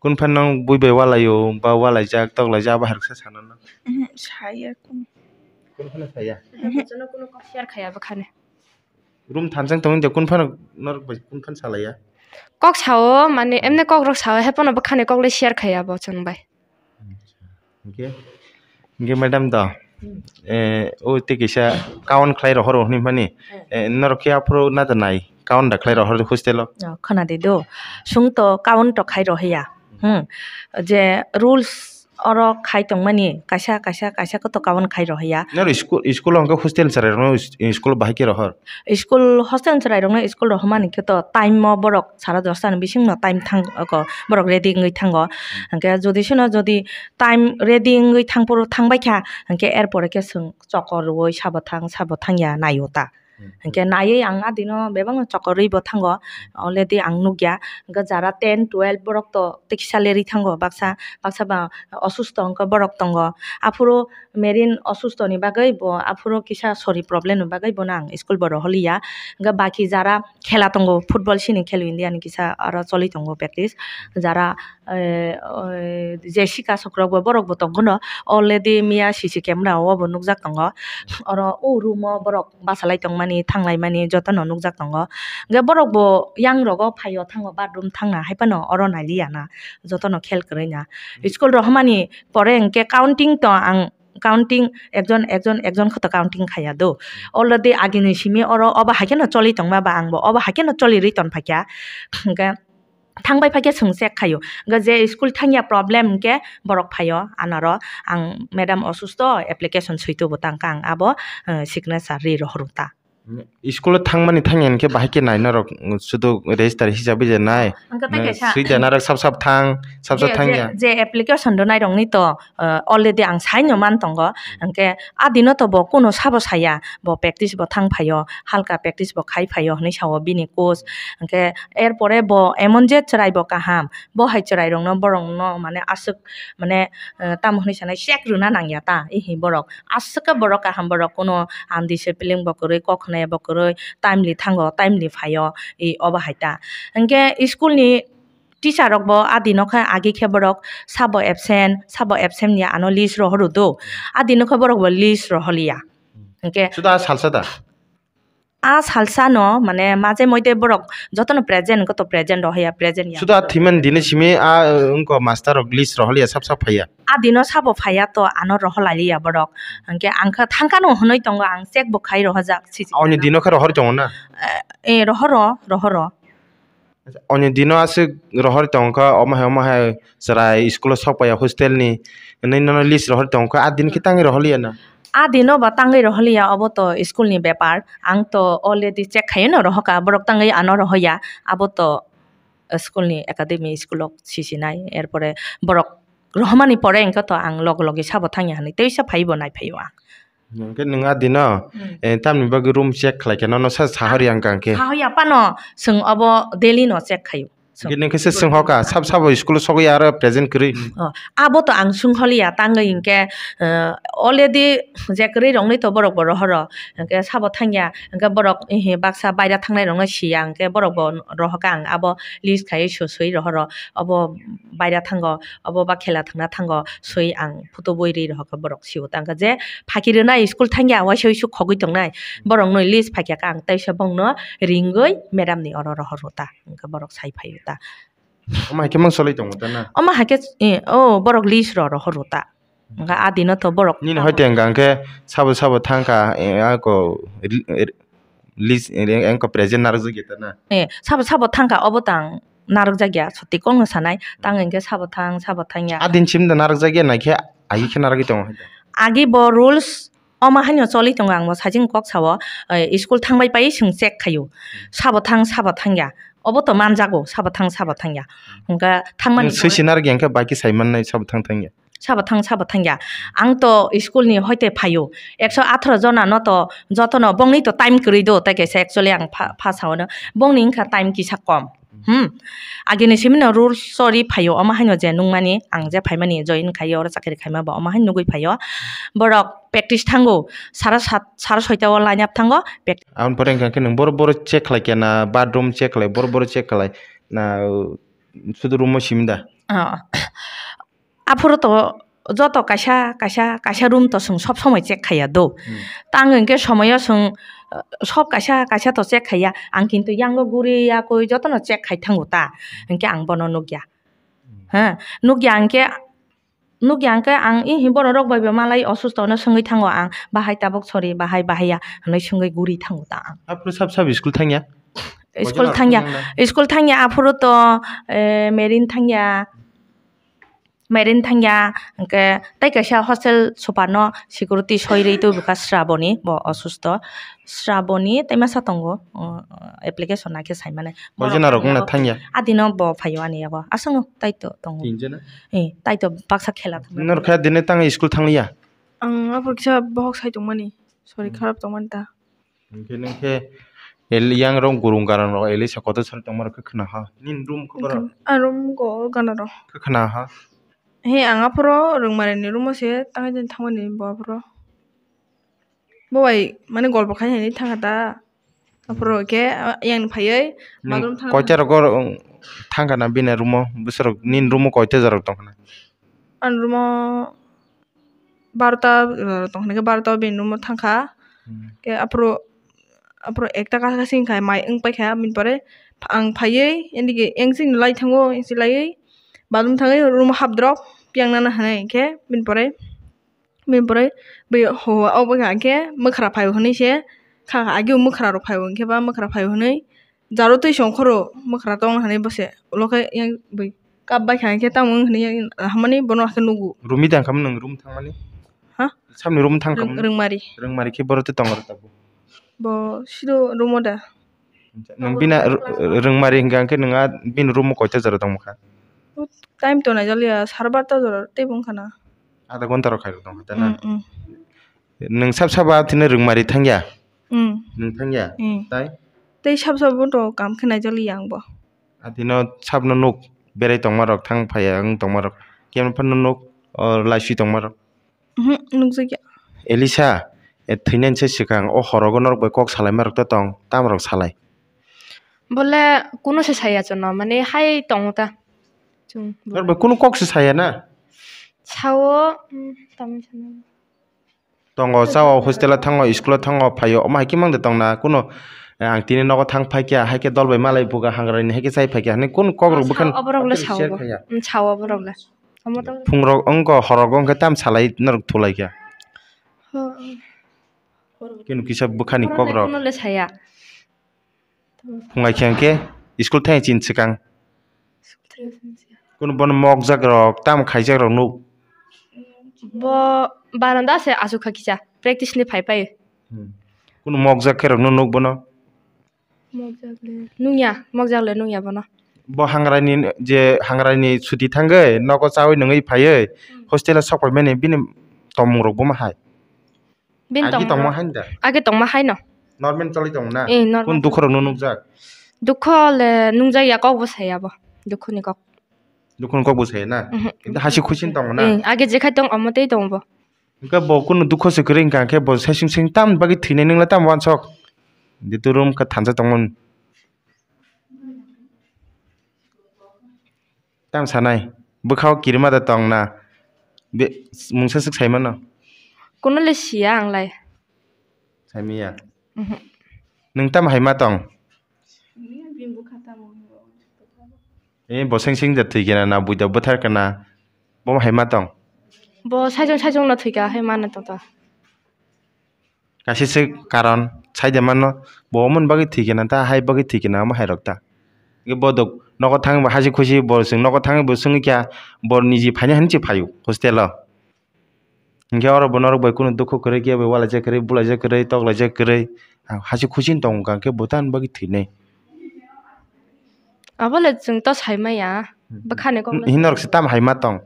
কোন ফান নং বুই বে ওয়ালাইও বা ওয়ালাই যাক, তক লাই যা, আবার হারকসা সানা না। উহু, সাইয়া কোন? কোন ফান সাইয়া? উহু। কোনো কোনো কক্সিয়ার খাইয়া বাখানে। Room thansa tong de, kun phano norok bai kun phan salaiya? Kok sao, mane, emne kok rok sao, he phano bwkhani kok le share khaiya bo chwng bai. Hwnkhe, hwnkhe madam da, eh, o tei kisa count khlai rohoro hwnwi mani, eh, norok khe aphuru na da nai, count da khlai rohor hostel o? Oh, khna di do, sung to count to khai rohiya, hmm, je rules oro khai tongmani kaisa, kaisa, kaisa koto kawan khai rohya. Noro school, school hwnkhe hostel chwrai rokno school bahai khe rohor? School hostel chwrai rokno school rohormani khe to time o borok sara dosta ni bising no time thang, oko borok ready wngwi thango. Hmm. Hwnkhe jodi sino jodi time ready wngwi thang phuru thang bai kha, hwnkhe er pore khe chwng chokor rwui sabo thang, sabo thang ya naio ta. Hmm. Hwnkhe naiwi ang a dino bebakno chokorwi bo thango, already ang nukya. Hwnkhe jara ten, twelve borok to tiksa lerwi thango, baksa, baksa ba osusto wngkha borok tongo. Aphuru merin osusto ni bagwi bo, aphuru kisa sori problem ni bagwi bono ang school bo rohorliya. Hwnkhe baki jara khela tongo, football sini khelo India ni kisa aro choli tongo practice. Jara eh, eh, je sika sokrok bo borok bo tongkhono already miya C C camera o bo nukjak tongo. Oro o room o borok bachalai tongmani, thanglaimani jotono nukjak tongo. Hwnkhe borok bo yang rogo phaio thango bathroom thangna hai phano oro nailiya na jotono khel kwrwi na. School rohormani pore hwnkhe counting to ang counting ekjon, ekjon, ekjon khe to counting khaiya do. Already agini simi oro obo hai kheno choli tongma ba ang bo obo hai kheno choli rwi ton phaikha. Hwnkhe thang bai phaikhe chwng check khaio. Hwnkhe je school thangya problem hwnkhe borok phaio anaro, ang madam osusto application swi tubu tangkha ang abo, eh, signature ri rohoro ta. School o thangmani thangya hwnkhe bahai khe nai norok, mm, sudu register hisab bai je nai. Hwnkhe tei kaisa swi de narok sap sap thang, sap sap je, thangya. Je, je application rwnai rokni to, eh, already ang saino man tongo. Hwnkhe a dino to bo kuno sabo saya, bo practice bo thang phaio, halka practice bo khai phaio hwnwi sao bini coach. Hwnkhe er pore bo emon je chwrai bo kaham, bo hai chwrai rokno borokno mane aswk mane, eh, tamo hwnwi sanai check rwna nangya ta, ihi borok aswk khe borok kaham, borok kuno undiscipline bo kwrwi, kok hwnaya bo kwrwi, timely thango, timely phaio, i obo hai ta. Hwnkhe school ni teacher rok bo a dino khe agi khe borok sabo absent, sabo absent ya ano list rohoro do. A dino khe borok bo list rohorliya. Hwnkhe suda salsa da? A salsa no mane maje moide borok jotono present, koto present rohorya, present ya. Suda thiman dini simi a, uh, wngko master rok list rohorliya sap sap phaiya. A dino sabo phaiya to ano rohorlailiya borok. Hwnkhe ang khe thangkano hwnwi tongo, ang check bo khai rohorjak. Oni dino khe rohor tongo na? Eh, eh, rohoro, rohoro. Oni dino aswk rohor tongkha, omo hai, omo hai chwrai school o sok paiya hostel ni, hinwi nono list rohor tongkha, a din khe tangwi rohorliya na? A dino ba tangwi rohorliya, obo to school ni bepar. Ang to already check khaino rohoka, borok tangwi ano rohoya, abo to school ni academy, school o sisinai. Erpore borok rohormani pore hwnkhe to ang loge loge sabo thangya hinwi teisa phaibo nai phaio ang. Hwnkhe nwng a dino, Hmm. eh, tamni bagwi room check khlai khe nono sa sahori ang kang khe. Sahoya pano, chwng obo daily no check khaio. Chwng. Hwnkhe nwng khe se swng hoka, sab sabo school o sogwi aro present kwrwi. Oh, abo to ang swng holiya, tangwi hinkhe, eh, already je kwrwi rokni to borok bo rohoro, hwnkhe sabo thangya, hwnkhe borok, eh, baksa baira thangnai rokno siya, hwnkhe borok bo rohoka ang abo list khaiwi su-, sui rohoro, obo baira thango, obo ba khela thangna thango, sui ang photo bui ri rohorkha borok sio. Tangkha je phaki rwnai school thangya, waisa uisu khogwi tongnai, borokno list phaikha khe ang teisa bongno ringwi madam ni oro rohor rw ta, hwnkhe borok sai phai rw ta. Omo hai khe mang soloi tongo ta na? Omo hai khe, eh, o borok list ro rohor rw ta. Hwnkhe a dino to borok Nini tamo. Hoi te hwnkha hwnkhe sabo sabo thangkha, eh, ako, eh, list, eh, engko present narwkjak ya ta na? Eh, sabo sabo thangkha, obo tang narwkjak ya, soti kokno sanai, tang hinkhe sabo thang, sabo thang ya. A din sim da narwkjak ya, naikhe agi khe narwgwi tongo hai da. Agi bo rules, omo haino choli tongo, ang bo sajing kok sao, eh, school thangbai pai chwng check khaio, sabo thang, sabo thang ya, obo to manjago, sabo thang, sabo thang ya, hwnkhe thangmani Nwng swi pore- si narwk ya, hwnkhe bai khe sai mannai, sabo thang thang ya. Sabo thang, sabo thang ya. Ang to school ni hoite phaio. Ekso atharo jona no to jotono bongni to time kwrwi do, tai kaisa actually ang pha, pha sao no. Bongni wngkha time kisa kom. Hmm. Agini simi no rules sori phaio, omo haino je nungmani, ang je phaimani join khaio, oro chakri khaima bo omo haino nugui phaio. Borok practice thango, sara sat, sara soita o line up thango. Prac- Aboni pore hwnkha khe nwng boro boro check khlai khe na, bathroom check khlai, boro boro check khlai na, sudu room o simi da? Ah. Aphuru to joto kaisa, kaisa, kaisa room to chwng sob somoi check khaiya do. Hmm. Tang hwnkhe somoyo chwng, uh, sob kaisa, kaisa to check khaiya. Ang kintu yango guri yakui jotono check khai thango ta. Hwnkhe ang bono nukya. Hmm. Ha, nukya hwnkhe, nukya hwnkhe ang, "Ihi borok rok bai bo malai osusto," hwnwi swngwi thango ang. "Bahai tabuk sori, bahai, bahai ya?" hwnwi swngwi guri thango ta ang. Aphuru sab sab school thangya? School Bojono thangya. Thangya na? School thangya aphuru to, eh, Merin thangya. Merin thangya, hwnkhe tei kaisa hostel super no security soi rwi tubukha Sraboni, bo osusto. Sraboni tei masa tongo, uh, application naikhe saimane. Borok Bojono rok wngna thangya. Adino bo phaio ani yago. Aswkno taito tongo. Tinjana? Eh, taito baksa khela thangna. Norokha dine tang school thangliya? Ang aphuru kisa bohok sai tongmani. Sorry, Hmm. kharap tongmani ta. Hwnkhe nwng khe el-, yang rok gurung gana rok Elisa kotor sari tongma rok khe khna ha. Nini room khe boro? Ang room go gana rok. Khe khna ha. He, ang aphuru Rwngmari ni room o se tangwi tangwi thangmani bo aphuru. Bo bai mane golpo khai hinwi thangkha ta. Aphuru khe, ah, yang phaiwi Nwng bathroom thang- koita rogo, um, thangkha na bini room o? Bwswk rok nini room o koita jora rok tongkha na? Ani room o barota, uh, tongkha khe barota o bini room o thangkha. Hmm. Khe aphuru, aphuru ekta kasa kasa wngkha, mai wng paikha, bini pore ang phaiwi, nini ke yang chini lai thango, yang chini laiwi bathroom thangwi room o hap drop, piyang nana hinwi khe, bini pore, bini pore bwi ho, obo kha khe mwkhra phaibo hinwi se kha, kha, agee mwkhra rok phaibo, hwnkhe ba mwkhra phaibo hinwi, Jaro twi songkhoro mwkhra tong hinwi bose ulo khe yang bwi kap bai kha hinkhe tamo wng hinwi hamani bono hakhe nugo. Rumi tang khamu nwng room thangmani? Ha? Samni room thang khamu? Rwng-, Rwngmari. Rwngmari khe boro twi tongo rw tabuk? Bo sido room o da. Nwng bini r-, Rwngmari hinkha khe nwng a bini room o koita jora tongmokha? Time to naijaliya, sare barta jora teibo wngkha na. Adha ghonta rok khairok tongkha ta na? Mm, mm. Nwng sab sabo athino Rwngmari thangya? Mm. Nwng thangya? Mm. Tai? Tei sab sabo to kam khe naijaliya ang bo. Athino sabno nuk berai tongma rok, thang phaiya wng tongma rok, kemphano nuk, o, laiswi tongma rok? Mhm, nukjakya. Elisa, e, thwinani se swkang o horogo norok bai kok salaima rok ta tong, tamo rok salai? Bole kunu se saya chono, mane hai tongo ta. Chung Norok bai kunu kok se saya na? Sao, mm, tamni sana. Tongo, chao, hostel o thango, school o thango, phaio, omo hai khe mang de tong na, kuno, eh, ang tini nogo thang phai kha, hai khe dol bai malai buga hangrani hai khe chai phai kha, hinui kunu kok rok bwkha ni Sao, oborok le sao share bo. Khai ya. Mm, sao oborok le. Omo to Phung rok wng kha, hor rok wng kha, tam salai norok thulai kha. Ho. Kunu kisa bwkha ni Oborok kok le rok. Kuno le saya. Phungai khe hwnkhe school thai chin swkang. School thai chin swkang. Kunu bono mokjak rok, tamo khaijak rok nuk. Bo baranda se asuk kha kisa, practice ni phai phai. Hmm. Kunu mokjak khe rokno nuk bono? Mokjak le nungya, mokjak le nungya bono. Bo hangraini je hangraini chuti thangwi nogo chawi nungwi phaiwi Hmm. hostel o sok phaimani bini tongmung rok bo ma hai? Bini Agi tongmung tongma rok hai da? Agi tongma hai no. Normal choli tong na? Eh, normal. Kun dukho rok no nukjak? Dukho le nungjak ya, kok bo saya bo. Dukho ni kok. Dukho ni kok bo saya na? Mhm. Kintu hasi khusi ni tong na? Eh, age jekhai tong omo tei tong bo. Hingke bo kunu dukho se kwrwi hingka khe bo sesing sing tam bagwi thwinai nwng le tam wansok. Ditu room kha thansa tongmani. Tam sanai, bwkhao kirima da tong na, be, mungsa swk sai mano? Kuno le siya ang lai. Sai miya? Mhm. Nwng tam hai ma tong? Bini bwkha tamo. Eh, bo seng seng da thwi kena na, buida bwthar kena, bo hai ma tong? Bo saichung saichung no thwi ka hai ma na tong ta. Kaisa se karon sai de mano, bo omo ni bagwi thwi kena ta, hai bagwi thwi kena omo hai rok ta. Hingke bo dok nogo thangwi bo hasi khusi bo chwng nogo thangwi bo swngwi kha, bo niji phainai hinwi se phaio hostel o. Hingke oro bo norok bai kunu dukhu kwrwi khe bai walaijak kwrwi, bulaijak kwrwi, toklaijak kwrwi, hasi khusi ni tong wngkha hingke bo tamo bagwi thwinai. Abo le chwng to sai maya, bwkhani kok le. Hin norok se tamo hai ma tong?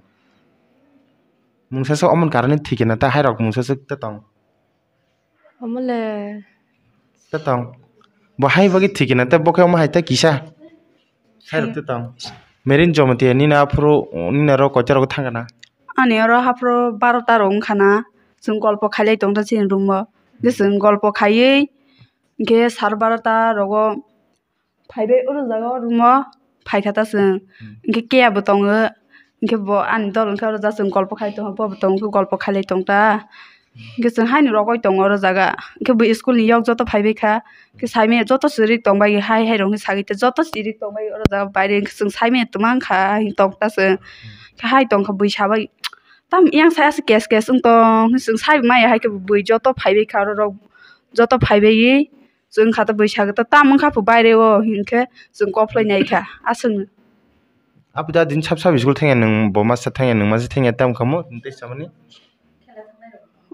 Mungsa se omo ni karon ni thwi kena ta hai rok mungsa se ta tong. Omo le. Te tong. Bo hai bagwi thwi kena te bo khe omo hai te kisa. Hai rok te tong. Merin Jamatia nini aphuru nini aro koita rok thang kana? Ani oro haphuru barota rok wngkha na. Chwng golpo khailai tong ta chini room o. Hwnkhe chwng golpo khaiwi hwnkhe sar barota rogo phaibai oro jaga o room o phaikha ta chwng. Hmm. Hwnkhe keya bo tongo. Hwnkhe bo ani dol hwnkhe oro jaga chwng golpo khai tongo, bo bo tongo, golpo khailai tong ta. Hwnkhe chwng haino rogoi tongo oro jaga. Hwnkhe bo school ni yok joto phaibai kha. Hwnkhe saimanya joto chwrwk tongbai hai hai rok hwnwi sagwi tei joto chwrwk tongbai oro jaga baire. Hwnkhe chwng saimanya twmang kha hwnwi tong ta chwng. Hwnkhe hai tongkha bui sabai. Tam yang sai aswk kes kes wng tong hwnwi chwng sai maya hai khe bui joto phaibai kha oro rok joto phaibai. Chwng kha ta bwsakhe ta tam wngkha phu baire o hinkhe chwng kok phlai nai kha aswkno. Apo da din sab sab school thangya nwng bo masa thangya nwng masa thangya tam khamu tei samani.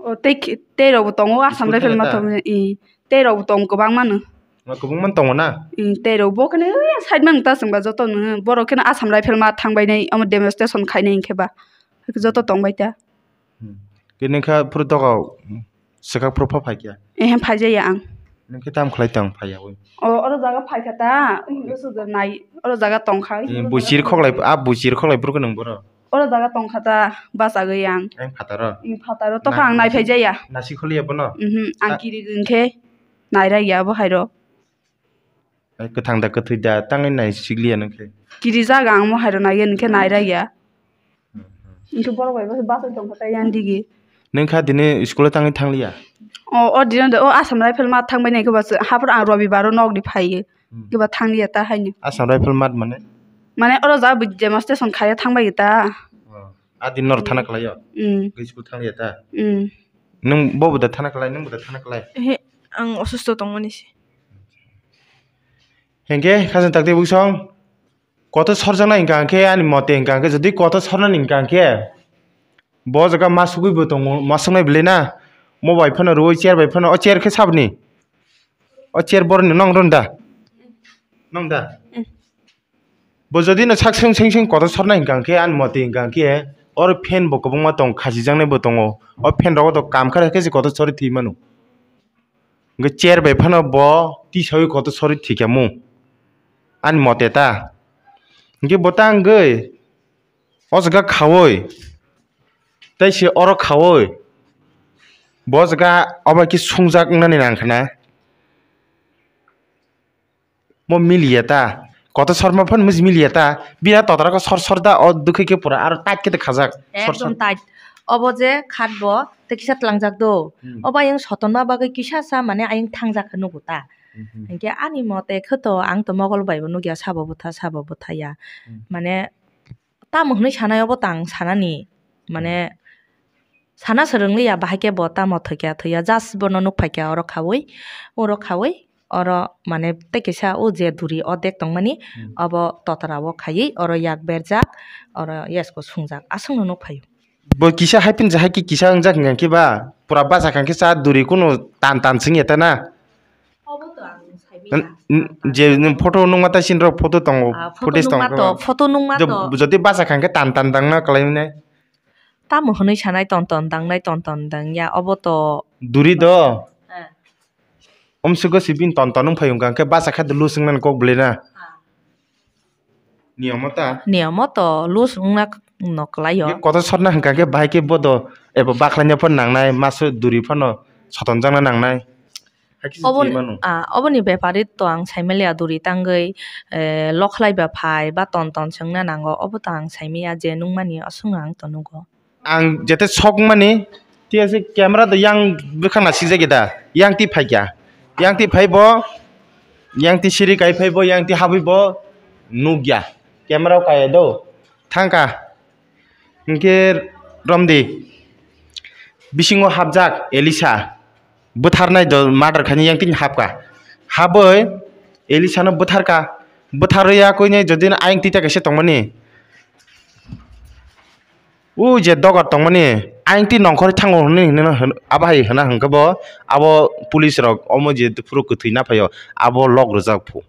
O tei khe-, tei rok bo tongo Assam School Rifle thangya ma ta? Thangya i tei rok bo tong kwbang mano. Ma kwbang man tongo na? I tei rok bo khane side man ta chwng ba joto nwng borok kheno Assam Rifle ma thang bai nai omo demonstration khai nai hinkhe ba joto tong bai ta. Hmm. Kini kha phuru doga, hmm, swkak phuru pha phai khe? Ehe, phai jaya ang. Nang khe tam khlai tong phai ya oi? O, oro jaga phai kha ta, hmm, oro jaga tong kha. Hmm, buchir khoklai, a buchir khoklai phuru khe nang boro? Oro jaga tong kha ta, bachagwi ang. Ang phataro? Hmm, phataro, tokha ang nai phai jaya. Nasi kholi ya bono? Mhm, ang kiri gwn khe nai rai ya bo hai rok. Ai, kwthang da, kwthwi da, tangwi nai sikliya nang khe. Kirijak ang mo hai rok nai ya, nang khe nai rai ya. Hmm, hmm. Hwnkhe borok bai bo bachai tong kha tai yang digi. Nang kha dini school o tangwi thangliya? O, o dino de, o Assam Rifle ma thangbai nai khe ba se, haphuru ang Robibar o nok di phai. Hmm. Khe ba thangliya ta haino. Assam Rifle mat mane? Mane oro ja bo demonstration khaiya thangbai ta. Oh. A din nor thana khlaio? Hmm. Khe school thangliya ta? Hmm. Nang bo bo da thana khlai, nang bo da thana khlai? Ehe, ang osusto tongmani se. Hingke khajang takti buksong kotor sorjaknai hingka hingke ani mote hingka hingke jodi kotor sornani hingka hingke bo jaga masugwi bo tongo, masuknai bwlai na mo bai phano rwui chair bai phano o chair khe sabni o chair boroni nong ron da nong da. Mm. Bo jodi no sak seng seng seng kotor sornai hingka hingke ani mote hingka hingke oro fan bo kwbangma tong khasijaknai bo tongo o fan rogo to kam kha khe se kotor sori thwi mano. Hingke chair bai phano bo tisawi kotor sori thwikha mung ani mote ta. Hingke bo ta wngwi o jaga khawi tei se oro khawi bo jaga obo khe sungjak wngnani nang khe na. Mo miliya ta. Koto sorma phano miji miliya ta. Bira totra ko sor sor da o dukhe khe pura aro tight khe khajak. Sor sor. Ekdom tight. Obo je khat bo tei kisa tlangjak do. Hmm. Obo ayang sotonma bagwi kisa sa mane ayang thangjak khe nugo ta. Hmm, hmm. Hinkhe ani mote khe to ang to mogol bai bo nugya sabo bwtha sabo bwtha ya. Hmm. Mane tamo hwnwi sanai obo tang sanani, mane, hmm, sana swrwng liya, bahai khe bo tamo thwikya thwiya, just bono nuk phaikya oro khaui, oro khaui, oro, mane, tei kisa o je duri ordek tongmani, hmm, obo totra o khaiwi, oro yak berjak, oro yasko sungjak, aswkno nuk phaio. Bo kisa hai pin hai ki kisa wngjak hwnkha khe ba pura bacha kha khe cha duri kunu tan tan sing ya ta na. Obo to ang sai N- manya. n- je nwng photo nungma ta sin rok photo tongo, Ah, photo footage nungma tongo. To, photo nungma Jo- to. Jodi bacha kha khe tan tan dang na kwlai nai. Tamo hwnwi sanai ton ton dang nai ton ton dang ya obo to. Duri do. Eh. Om sugo si bin ton ton wng phai hwnkha khe bacha kha de lose wng nani kok bwlai na. Ah. Niyamo ta? Niyamo to lose wngna no kwlai o. Ye kotor sotna hwnkha khe bahai khe bodo eba bakhlaina phano nangnai, maso duri phano sotonjakna nangnai. Hai khe se Obon-, thwi mano. Ah, oboni bepari to ang saimaliya duri tangwi, eh, lokhlai ba phai ba ton ton swngna nango, obo to ang saimaya je nungmani aswkno ang to nugo. Ang jete sok mani, thik ase, camera do yang bwkhak na sijak da, yang ti phaikya, yang ti phaibo, yang ti siri kai phaibo, yang ti habwi bo nukya, camera o kaya do, thangka, hinkhe romdi, bisingo hapjak Elisa. Bwtharnai do murder khainai yang tini hapka. Habwi Elisano bwtharka. Bwtharwi yakuinai jodi no ayang tita kaisa tongmani. O je dogar tongmani ayang ti nongkhor thango hwnwi hwnwi hwn-, abo hai hwna hwnkhe bo abo police rok omo je phuru kwthwi naphaio abo lok rwjak phu.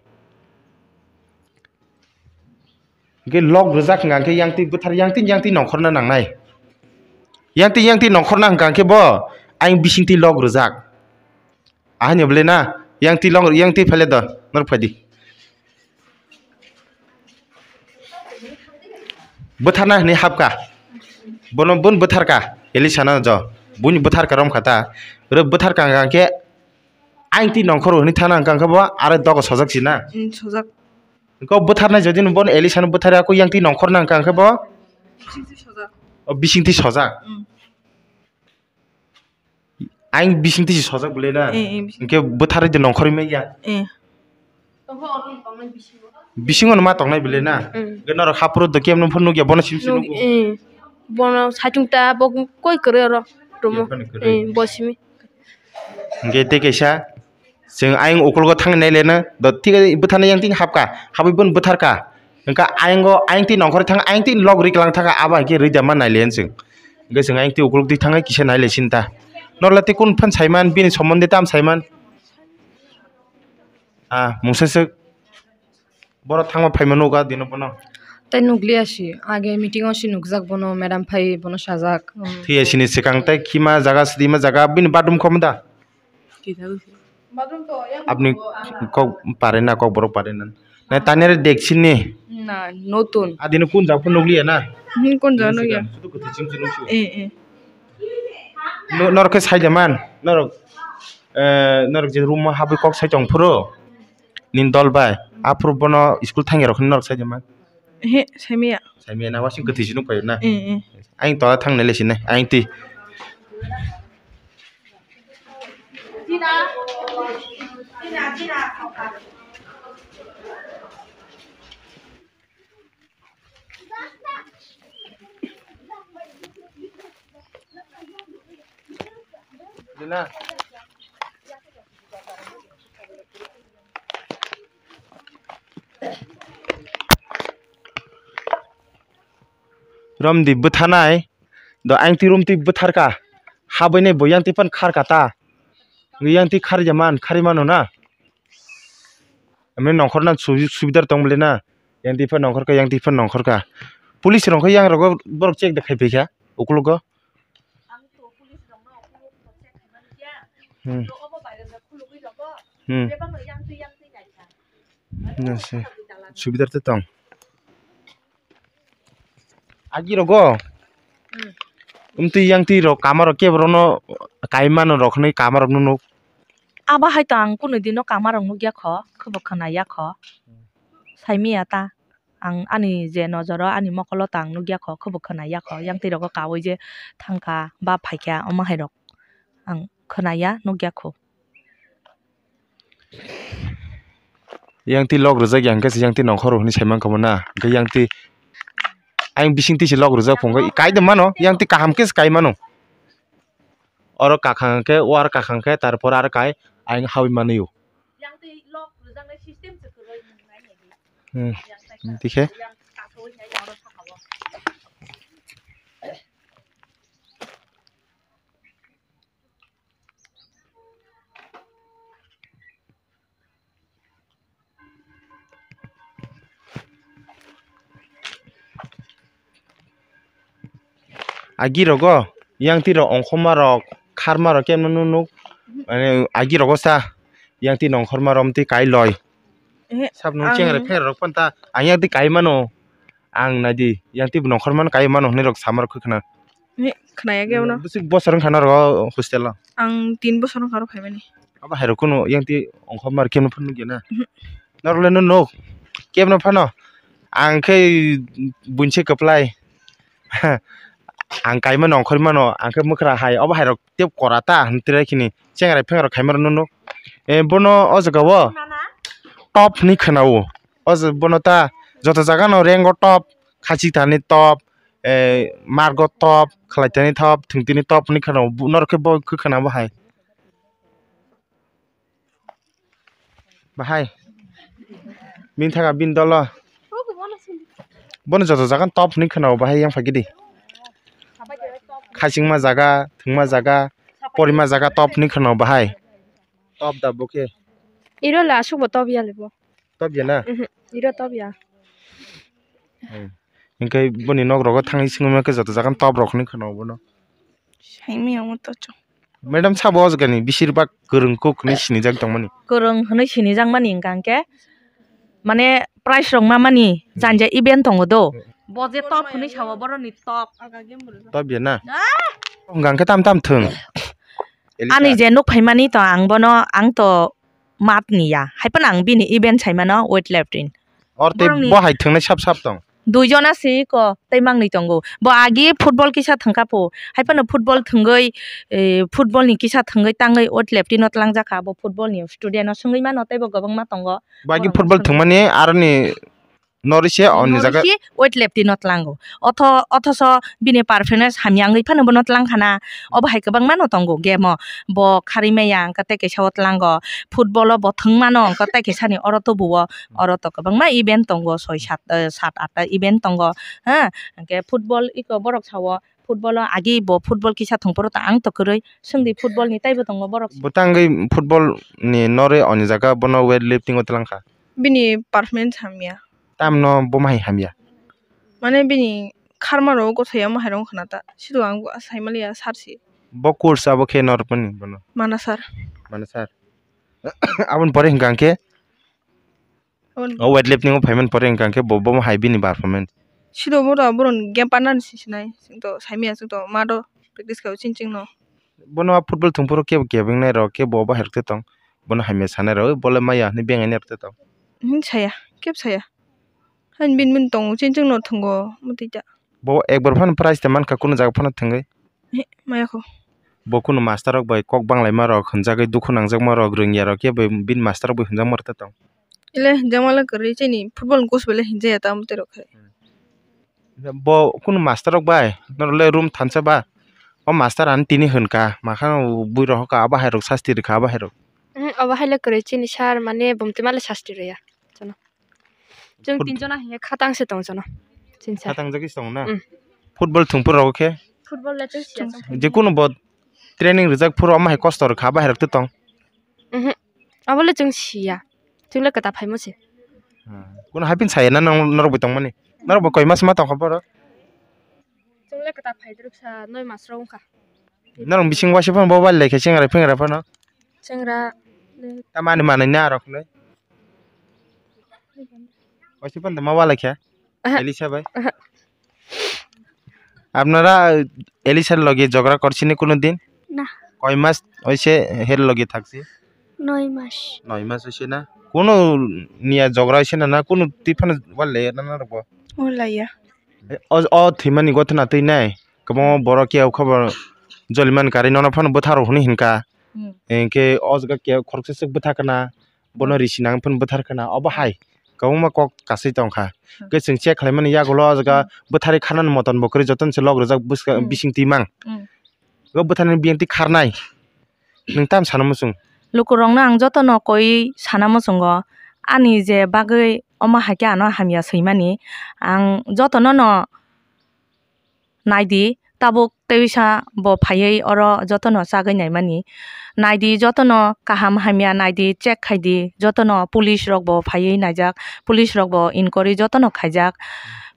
Hingke lok rwjak hingka hingke yang twi bwthar, yang twi, yang twi nongkhorna nangnai. Yang twi, yang twi nongkhorna hingka hingke bo ayang bising twi lok rwjak. Ahai ni bwle na, yang twi lok, yang twi phai le do, norok phai di. Bwtharna hinui hapka. Bono, bono bwtharka, Elisa no jo. Buini bwtharka romkha ta. Oro bwtharka hingka hingke ayang twi nongkhoro hinui thana hingka hingke bo aro dogo sojak si na. Mm, sojak. Kok bwtharnai jodi no bono Elisa no bwthar ya, kok yang twi nongkhor nang kha, hwnkhe bo? Bising twi sojak. O bising twi sojak. Mm. Ayang bising twi sojak bwle na? Eh, eh, bising. Hwnkhe bwtharwi de nongkhorwi manya? Eh. Bisingo no ma tongnai bwle na? Mm. Hwnkhe norok haphuru do kemno phuru nukya, bono sim sim Nuk-, nugo? Eh. Bono saichung ta bo koi kwrwi oro. Romo. Kemphano kwrwi? Eh, bo simi. Hingke tei kaisa, chwng ayang ukologo thangwi naileno, do thik bwtharnai yang tini hapka, habwi bono bwtharka. Hingke ayango, ayang tini nongkhorwi thang, ayang tini log riklang thangkha, abo hai khe rwi da ma naileno chwng. Hingke chwng ayang tini ukolog twi thangwi kisa nailai sini ta. Norla tei kunu phano saiman, bini sombonde tamo saiman? Ah, mungsa swk. Borok thangma phaima nukha dino bono. Tai nukliya si, age meeting o si nukjak bono, madam phai bono sajak. Thwiya sini swkang tai khima jaga, swdima jaga, bini bathroom khomo da? Apni kok pare na, kok borok pare na. Na tani are deksin ni? Na, notun. Adino kun jaga phano nukliya na? Hmm, kun jaga nukya. Sudu kwthwi chim chim nuksu. Eh, eh. No-, norok khe sai de man, norok, eh, norok je room o habwi kok sai tong phuru. Nini dol bai, aphuru bono school thangya rok hinwi norok sai de man. Ehe, saimaya. Saimaya na, wasing kwthwi se nukphaio na? Eh, eh. Ayang tola thang nai le sini, ayang twi. Romdi bwtharnai, do ayang twi romtwi bwtharka, habwi nai bo yang twi phano kharka ta, yang twi kharjak man, kharwi mano na. Amni nongkhorna subi-, subidar tong bwle na. Yang twi phano nongkhorka, yang twi phano nongkhorka. Police rok khe yang rogo borok check de khai phaikha ukologo. Hmm. Hmm. Na se. Subidar te tong. Agi rogo. Hmm. Umtwi yang twi rok kama rok kebo rono kai mano rok hinui kama rok no nuk. Abo hai to ang kunu dino kama rok nukya kho, khe bo khwnaya kho. Saimaya ta ang ani je nojoro ani mokolo ta ang nukya kho, khe bo khwnaya kho. Yang twi rogo kaui je thangkha ba phaikha omo hai rok ang khwnaya nukya kho. Yang twi log rwjak ya hwnkhe se yang twi nongkhor rw hwnwi sai mankha bo na. Hwnkhe yang twi ayang bising twi se log rwjak phunukha. Kai de mano, yang twi kaham khe se kai mano. Oro kakha hwnkhe, o aro kakha hwnkhe, tarpor aro kai ayang haui manwi o. Hmm. Dikhe. Agi rogo, yang twi rok ongkhorma rok, kharma rok khe nunu nuk, mane agi rogo sa, yang twi nongkhorma rom twi kai loi. Ehe, sab nung ang chengre pher rok panta, ang yang twi kai mano, ang nai di, yang twi nongkhorma kai mano hinwi rok sama rok khna. Ehe, khna ya khe bono. Bwswk bosor wngkha norok hostel o? Ang tin bosor wngkha oro phaimani. Abo hai rok kunu yang twi ongkhorma rok khe nukya na? Mhm. Norok le nuk, kebo no phano, ang khe buinse kwplai. Ang kaimano ongkhormano, ang khe mwkhra hai, obo hai rok tei kora ta hinwi khe chengrai phengra khaima rok nunu. Eh, bono o jaga o top hinwi khwna o. O jaga bono ta joto jaga no rank o top, khachik thani top, eh, margo top, khlai thani top, thwng thani top hinwi khwna o. Norok khe bo khe khwna bo hai. Bahai. Bini thaka bini dolo. Bono joto jaga top hinwi khwna o bahai yang phai gidi. Khachingma jaga, thwngma jaga, porima jaga top hinwi khwna o bahai. Top da bo khe. Iro le aswk bo top ya le bo. Top ya na? Mhm, iro top ya. Hmm. Hinkhe boni nok rogo thangwi swngo khe joto jaga top rok hinwi khwna o bono. Saimiyang to cho. Madam sabo o jaga ni besir bak kwrwng kuk hinwi sinijak tongmani. Kwrwng hinwi sinijak mani hwnkha hwnkhe mane prize rok ma mani janja event tongo do. Bo je top hinwi sao boroni top. Top ya na? Ah! Hwnkha hwnkhe tam tam thwng. Ani je nuk phaimani to ang bono ang to mat ni ya. Hai phano ang bini event saimano weightlifting. Or tei borokni bo hai thwngnai sap sap tong. Duijona se iko tei mangni tongo. Bo agi football kisa thwngkha pho. Hai phano football thwngwi, eh, football ni kisa thwngwi tangwi weightlifting no tlangjak kha. Bo football ni student no swngwi mano tei bo kwbangma tongo. Bo agi football thwngmani aroni Norwi se o ni jaga. Norwi se weightlifting no tlango. Otho, othoso bini performance hamya wngwi phano bono tlang khana. Obo hai kwbangma no tongo game o. Bo kharwi maya hwnkhe tei kaisa o tlango. Football o bo thwng mano hwnkhe tei kaisa ni oro tubu o. Oro to kwbangma event tongo, soi sat, eh, sat atta event tongo. Ha, hwnkhe football iko borok sao. Football o agi bo football kisa thwng phuru ta ang to kwrwi. Swngdi football ni teibo tongo borok. Bo tangwi football ni norwi o ni jaga bono weightlifting o tlang kha. Bini performance hamya. Tamno bo mahai hamya. Mane bini kharma rok gothoya mahai rok khna ta. Sido ang bo saimaliya sir si. Bo course abo khe norpani bono. Mana sir. Mana sir. Aboni pore hwnkha hwnkhe. Aboni o weightlifting o phaimani pore hwnkha hwnkhe bo, bo hai bini performance. Sido bo to boron game partner si sinai. Sing to saimaya sing to ma do practice kha ching ching no. Bono a football thwngphuru kebo kebeng nai rok kebo obo hai rok te tong. Bono hamya sanai rok bole maya hinwi bengai nai rok te tong. Hin saya, kebo saya. Hain bin bin tongo, chini chwngno thwngo, mwtwi ta. Bo ekbar phano prize ta mankha, kunu jaga phano thwngwi. He, maya kho. Bo kunu master rok bai kok banglaima rok hwnjagwi, dukhu nangjakma rok, rwngya rok khe bai bini master rok bai hwnjakma rok ta tong. Ele hwnjakma le kwrwi, chini football ni coach bai le hwnjaya ta mwtwi rok khe. Bo kunu master rok bai norok le room thansa ba? O master ani tini hwnka, makha bui rok hoka, abo hai rok sasti rwkha, abo hai rok. Obo hai le kwrwi, chini sir mane bumtwi ma le sasti rwya. Chwng tin jona hinkhe khatang se tong jono. Tin sar. Khatang jagwi se tongo na? Mm. Football thwngphuru rogo khe? Football le chwng siya chwng. Je kunu bo training rijak phuru omo hai kosto rwkha, bahai rok tong? Mhm. Abo le chwng siya. Chwng le kwta phaimo se. Hmm. Kunu hai phin saya na nang norok bo tongmani? Norok bo koi mas ma tongkha boro? Chwng le kwta phai rwksa noi mas rok wngkha. Norok bising waisa phano bo bali lai khe chengra phengra phano? Chengra le. Tamani manwi na rok le? Waisa phano ma wala khe? Aha. Elisa bai? Aha. Apnara Elisa loge jhogora korchini kuno din? Na. Koi mas oise her loge thakchi? Noi mas. Noi mas oise na? Kuno niya jhogora oise na, na kuno twi phano wala ya na norok bo? Wala ya. O, o thwimani gotna twi nai. Kwbangma borok khe o khobor joliman kari nono phano bwtharo hwnwi hinka. Hmm. Hinkhe o jaga khe khoroksa swk bwtha kana. Bono risi nang phano bwthar khna, obo hai kwbangma kok kasui tongkha. Hmm. Khe chwng check khlaimani yagulo o jaga bwtharwi khanani moton bo kwrwi jotono se log rwjak bwskango. Hmm. Bising twi mang. Hmm. O bwtharni biyang twi kharnai. Nwng tam sana muchung? Lukurokno ang jotono koi sana muchungo. Ani je bagwi omo hai khe ano hamya swimani. Ang jotono no Naidi, tabuk teisa bo phaiwi oro jotono chagwi naimani. Naidi, jotono kaham hamya naidi, check khaidi, jotono police rokbo phaiwi naijak, police rokbo inquiry jotono khaijak.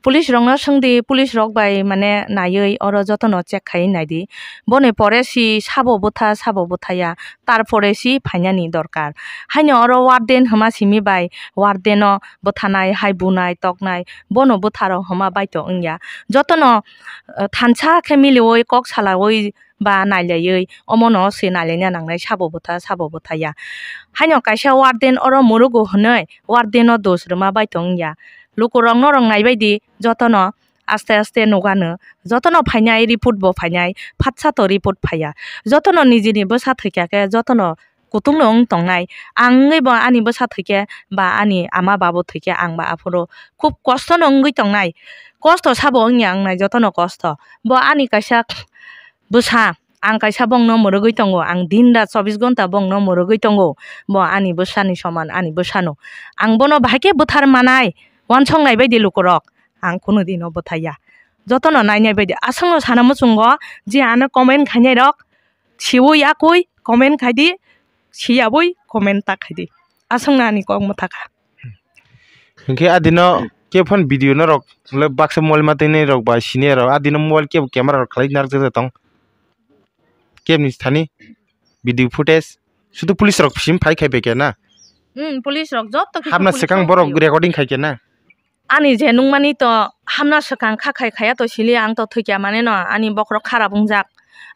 Police rokno swngdi, police rok bai mane naiwi oro jotono check khaiwi naidi. Boni pore si sabo bwtha, sabo bwthaya, tarpore si phainani dorkar. Haino oro warden hwma simi bai warden no bwthanai, hai bunai, toknai, bono bwtharo hwma baito wngya. Jotono, eh, thansa khe miliwi kok salawi ba nailaiwi omono se nailaina nangnai, sabo bwtha, sabo bwthaya. Haino kaisa warden oro murugo hwnwi warden no dos rwma baito wngya. Lukurok norok naibaidi jotono aste aste nugano, jotono phainai report bo phainai, phatsa to report phaiya. Jotono nijini bwsa thwikha khe jotono kutung no wng tongnai. Ang wngwi bo ani bwsa thwikhe ba ani ama babo thwikhe ang ba aphuru khub kosto no wngwi tongnai. Kosto sabo wngya wngnai, jotono kosto. Bo ani kaisa bwsa, ang kaisa bongno mwrwgwi tongo, ang din rat chobbish ghonta bongno mwrwgwi tongo, bo ani bwsani soman, ani bwsano. Ang bono bahai khe bwthar manai, uansuk naibaidi lukurok, ang kunu dino bwthaiya. Jotono nainai baidi, aswkno sana muchungo je ano comment khainai rok, siwi yakwi comment khaidi, siyabwi comment ta khaidi, aswkno ani kok mwthakha. Hinkhe adino kebo phano video norok le baksa mobile ma tini rok ba senior rok adino mobile kebo camera rok khlai narwk jak tong. Kebni thani video footage sudu police rok sim phai khai phaikha na. Hmm, police rok jotto khe hapna police swkang rok borok phaio. Recording khaikha na. Ani je nungmani to hamna swkang kha khai khaya to sili ang to thwikya mane no ani bokhorok kharap wngjak.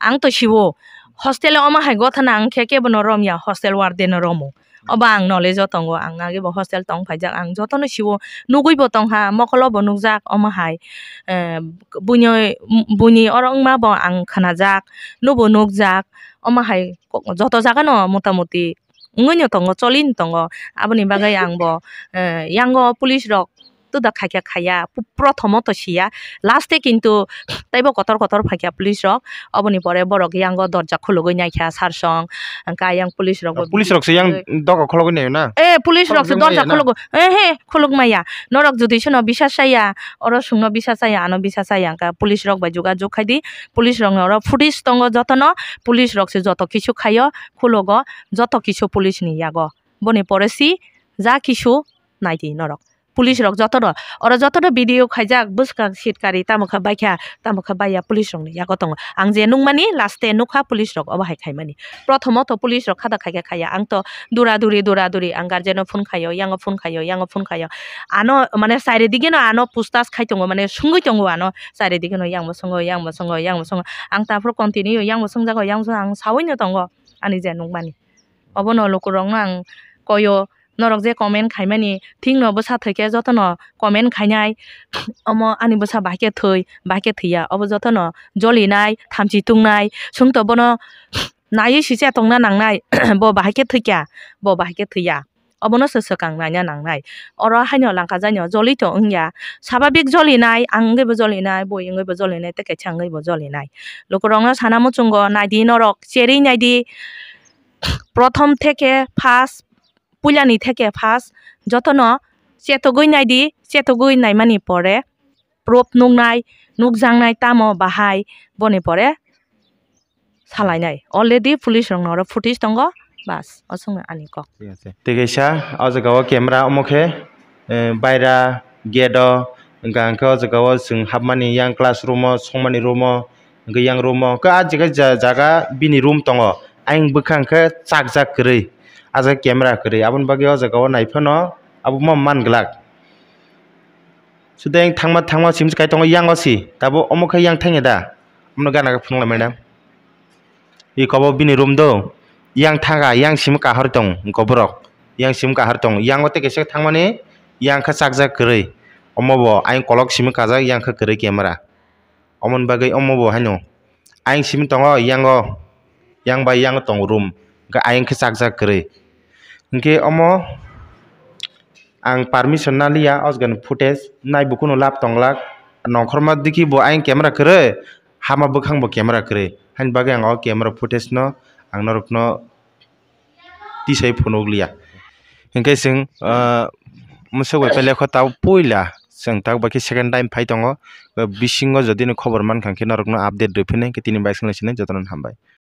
Ang to siwo hostel o omo hai gothana ang khe kebono romya hostel warden no romo. Obo ang knowledge o tongo, ang age bo hostel tong phaijak, ang jotono siwo nugwi bo tongha, mokolo bo nukjak omo hai, eh, buini, buini oro wngma bo ang khnajak, nubo nukjak, omo hai joto jaga no mota moti wngwi no tongo, choli no tongo, aboni bagwi ang bo, eh, yango police rok tuda khaikha khaya, pu-, prothom o to siya, last e kintu teibo kotor kotor phaikha police rok, oboni pore borok yango dorja khulugwi naikha sarsong, hwnkhe ayang police rok bo police rok se yang doga khulugwi naio na? Eh, police rok se khulugwi dorja maya na? Khulugo, eh, he, khuluk maya, norok jodi seno bisas chaya, oro songno bisas chaya, ano bisas chaya, hwnkhe police rok bai jogajog khaidi, police rok no oro footage tongo jotono, police rok se joto kisu khaio, khulogo joto kisu police ni yago, boni pore si ja kisu naidi norok. Police rok jotono, oro jotono video khaijak, bwskang seat kari tamo kha baikha, tamo kha baiya, police rokni yago tongo. Ang je nukmani last e nukha police rok obo hai khaimani. Prothomo to police rok khada khaikha khaiya, ang to dura duri, dura duri, ang guardian no phone khaio, yango phone khaio, yango phone khaio. Ano mane charidigeno ano pustash khai tongo, mane sungwi tongo ano charidigeno, yang bo songo, yang bo songo, yang bo songo. Ang taphuru continue yang bo songjago, yang bo song, ang sawi no tongo ani je nukmani. Obono lukurokno ang koyo, norok je comment khaimani thikno bwsa thwikhe jotono comment khainai. Omo ani bwsa bahai khe thwi, bahai khe thwiya, obo jotono jolinai, thamchi tungnai, chwngto bono naiwi sise tongna nangnai, bo bahai khe thwikya, bo bahai khe thwiya, obono se swkang naina nangnai. Oro haino langkha jaino joli to wngya, sababik jolinai, ang wngwi bo jolinai, boi wngwi bo jolinai, tei kaisa wngwi bo jolinai. Lukurokno sana muchungo naidi norok, cherwi naidi, prothom theke first, puilani theke first, jotono chetogwi naidi, chetogwi naimani pore proof nuknai, nukjaknai tamo bahai, boni pore salainai. Already police rokno oro footage tongo, bas, osongno ani kok. Thik ase. Tei kaisa o jaga o camera omo khe, eh, baira gate o, hwnkha hwnkhe o jaga o chwng hapmani yang class room o, songmani room o, hwnkhe yang room o, hwnkhe ah jaga ja-, jaga bini room tongo, ayang bwkha hwnkhe chakjak kwrwi, ah jaga camera kwrwi, aboni bagwi o jaga o naiphano abo ma man glak. Suda yang thangma thangma simi se kai tongo, yang o si, tabuk omo khe yang thangya da? Omo no gana khe phunuk lai mani da. Iko bo bini room do, yang thaga, yang simi kahar tong, iko borok, yang simi kahar tong, yang o tei kaisa thangmani, yang khe chakjak kwrwi, omo bo ayang kolok simi kajak, yang khe kwrwi camera. Omoni bagwi omo bo haino. Ayang simi tongo yango, yang bai yang tongo room. Hwnkhe ayang khe chakjak kwrwi. Hwnkhe omo ang permission naliya, o jaga ni footage nai bo kunu lab tonglak. Nongkhorma digi bo ayang camera kwrwi, hama bwkhang bo camera kwrwi. Haini bagwi ang o camera footage no ang norokno tisai phunukliya. Hinkhe chwng, ah, mwswk bai pele kho tabo puila chwng tak bai khe second time phai tongo. Bisingo jodi ni khobor mankha khe norokno update rwphini, hinkhe tini bai swkang sinai jotono hambai.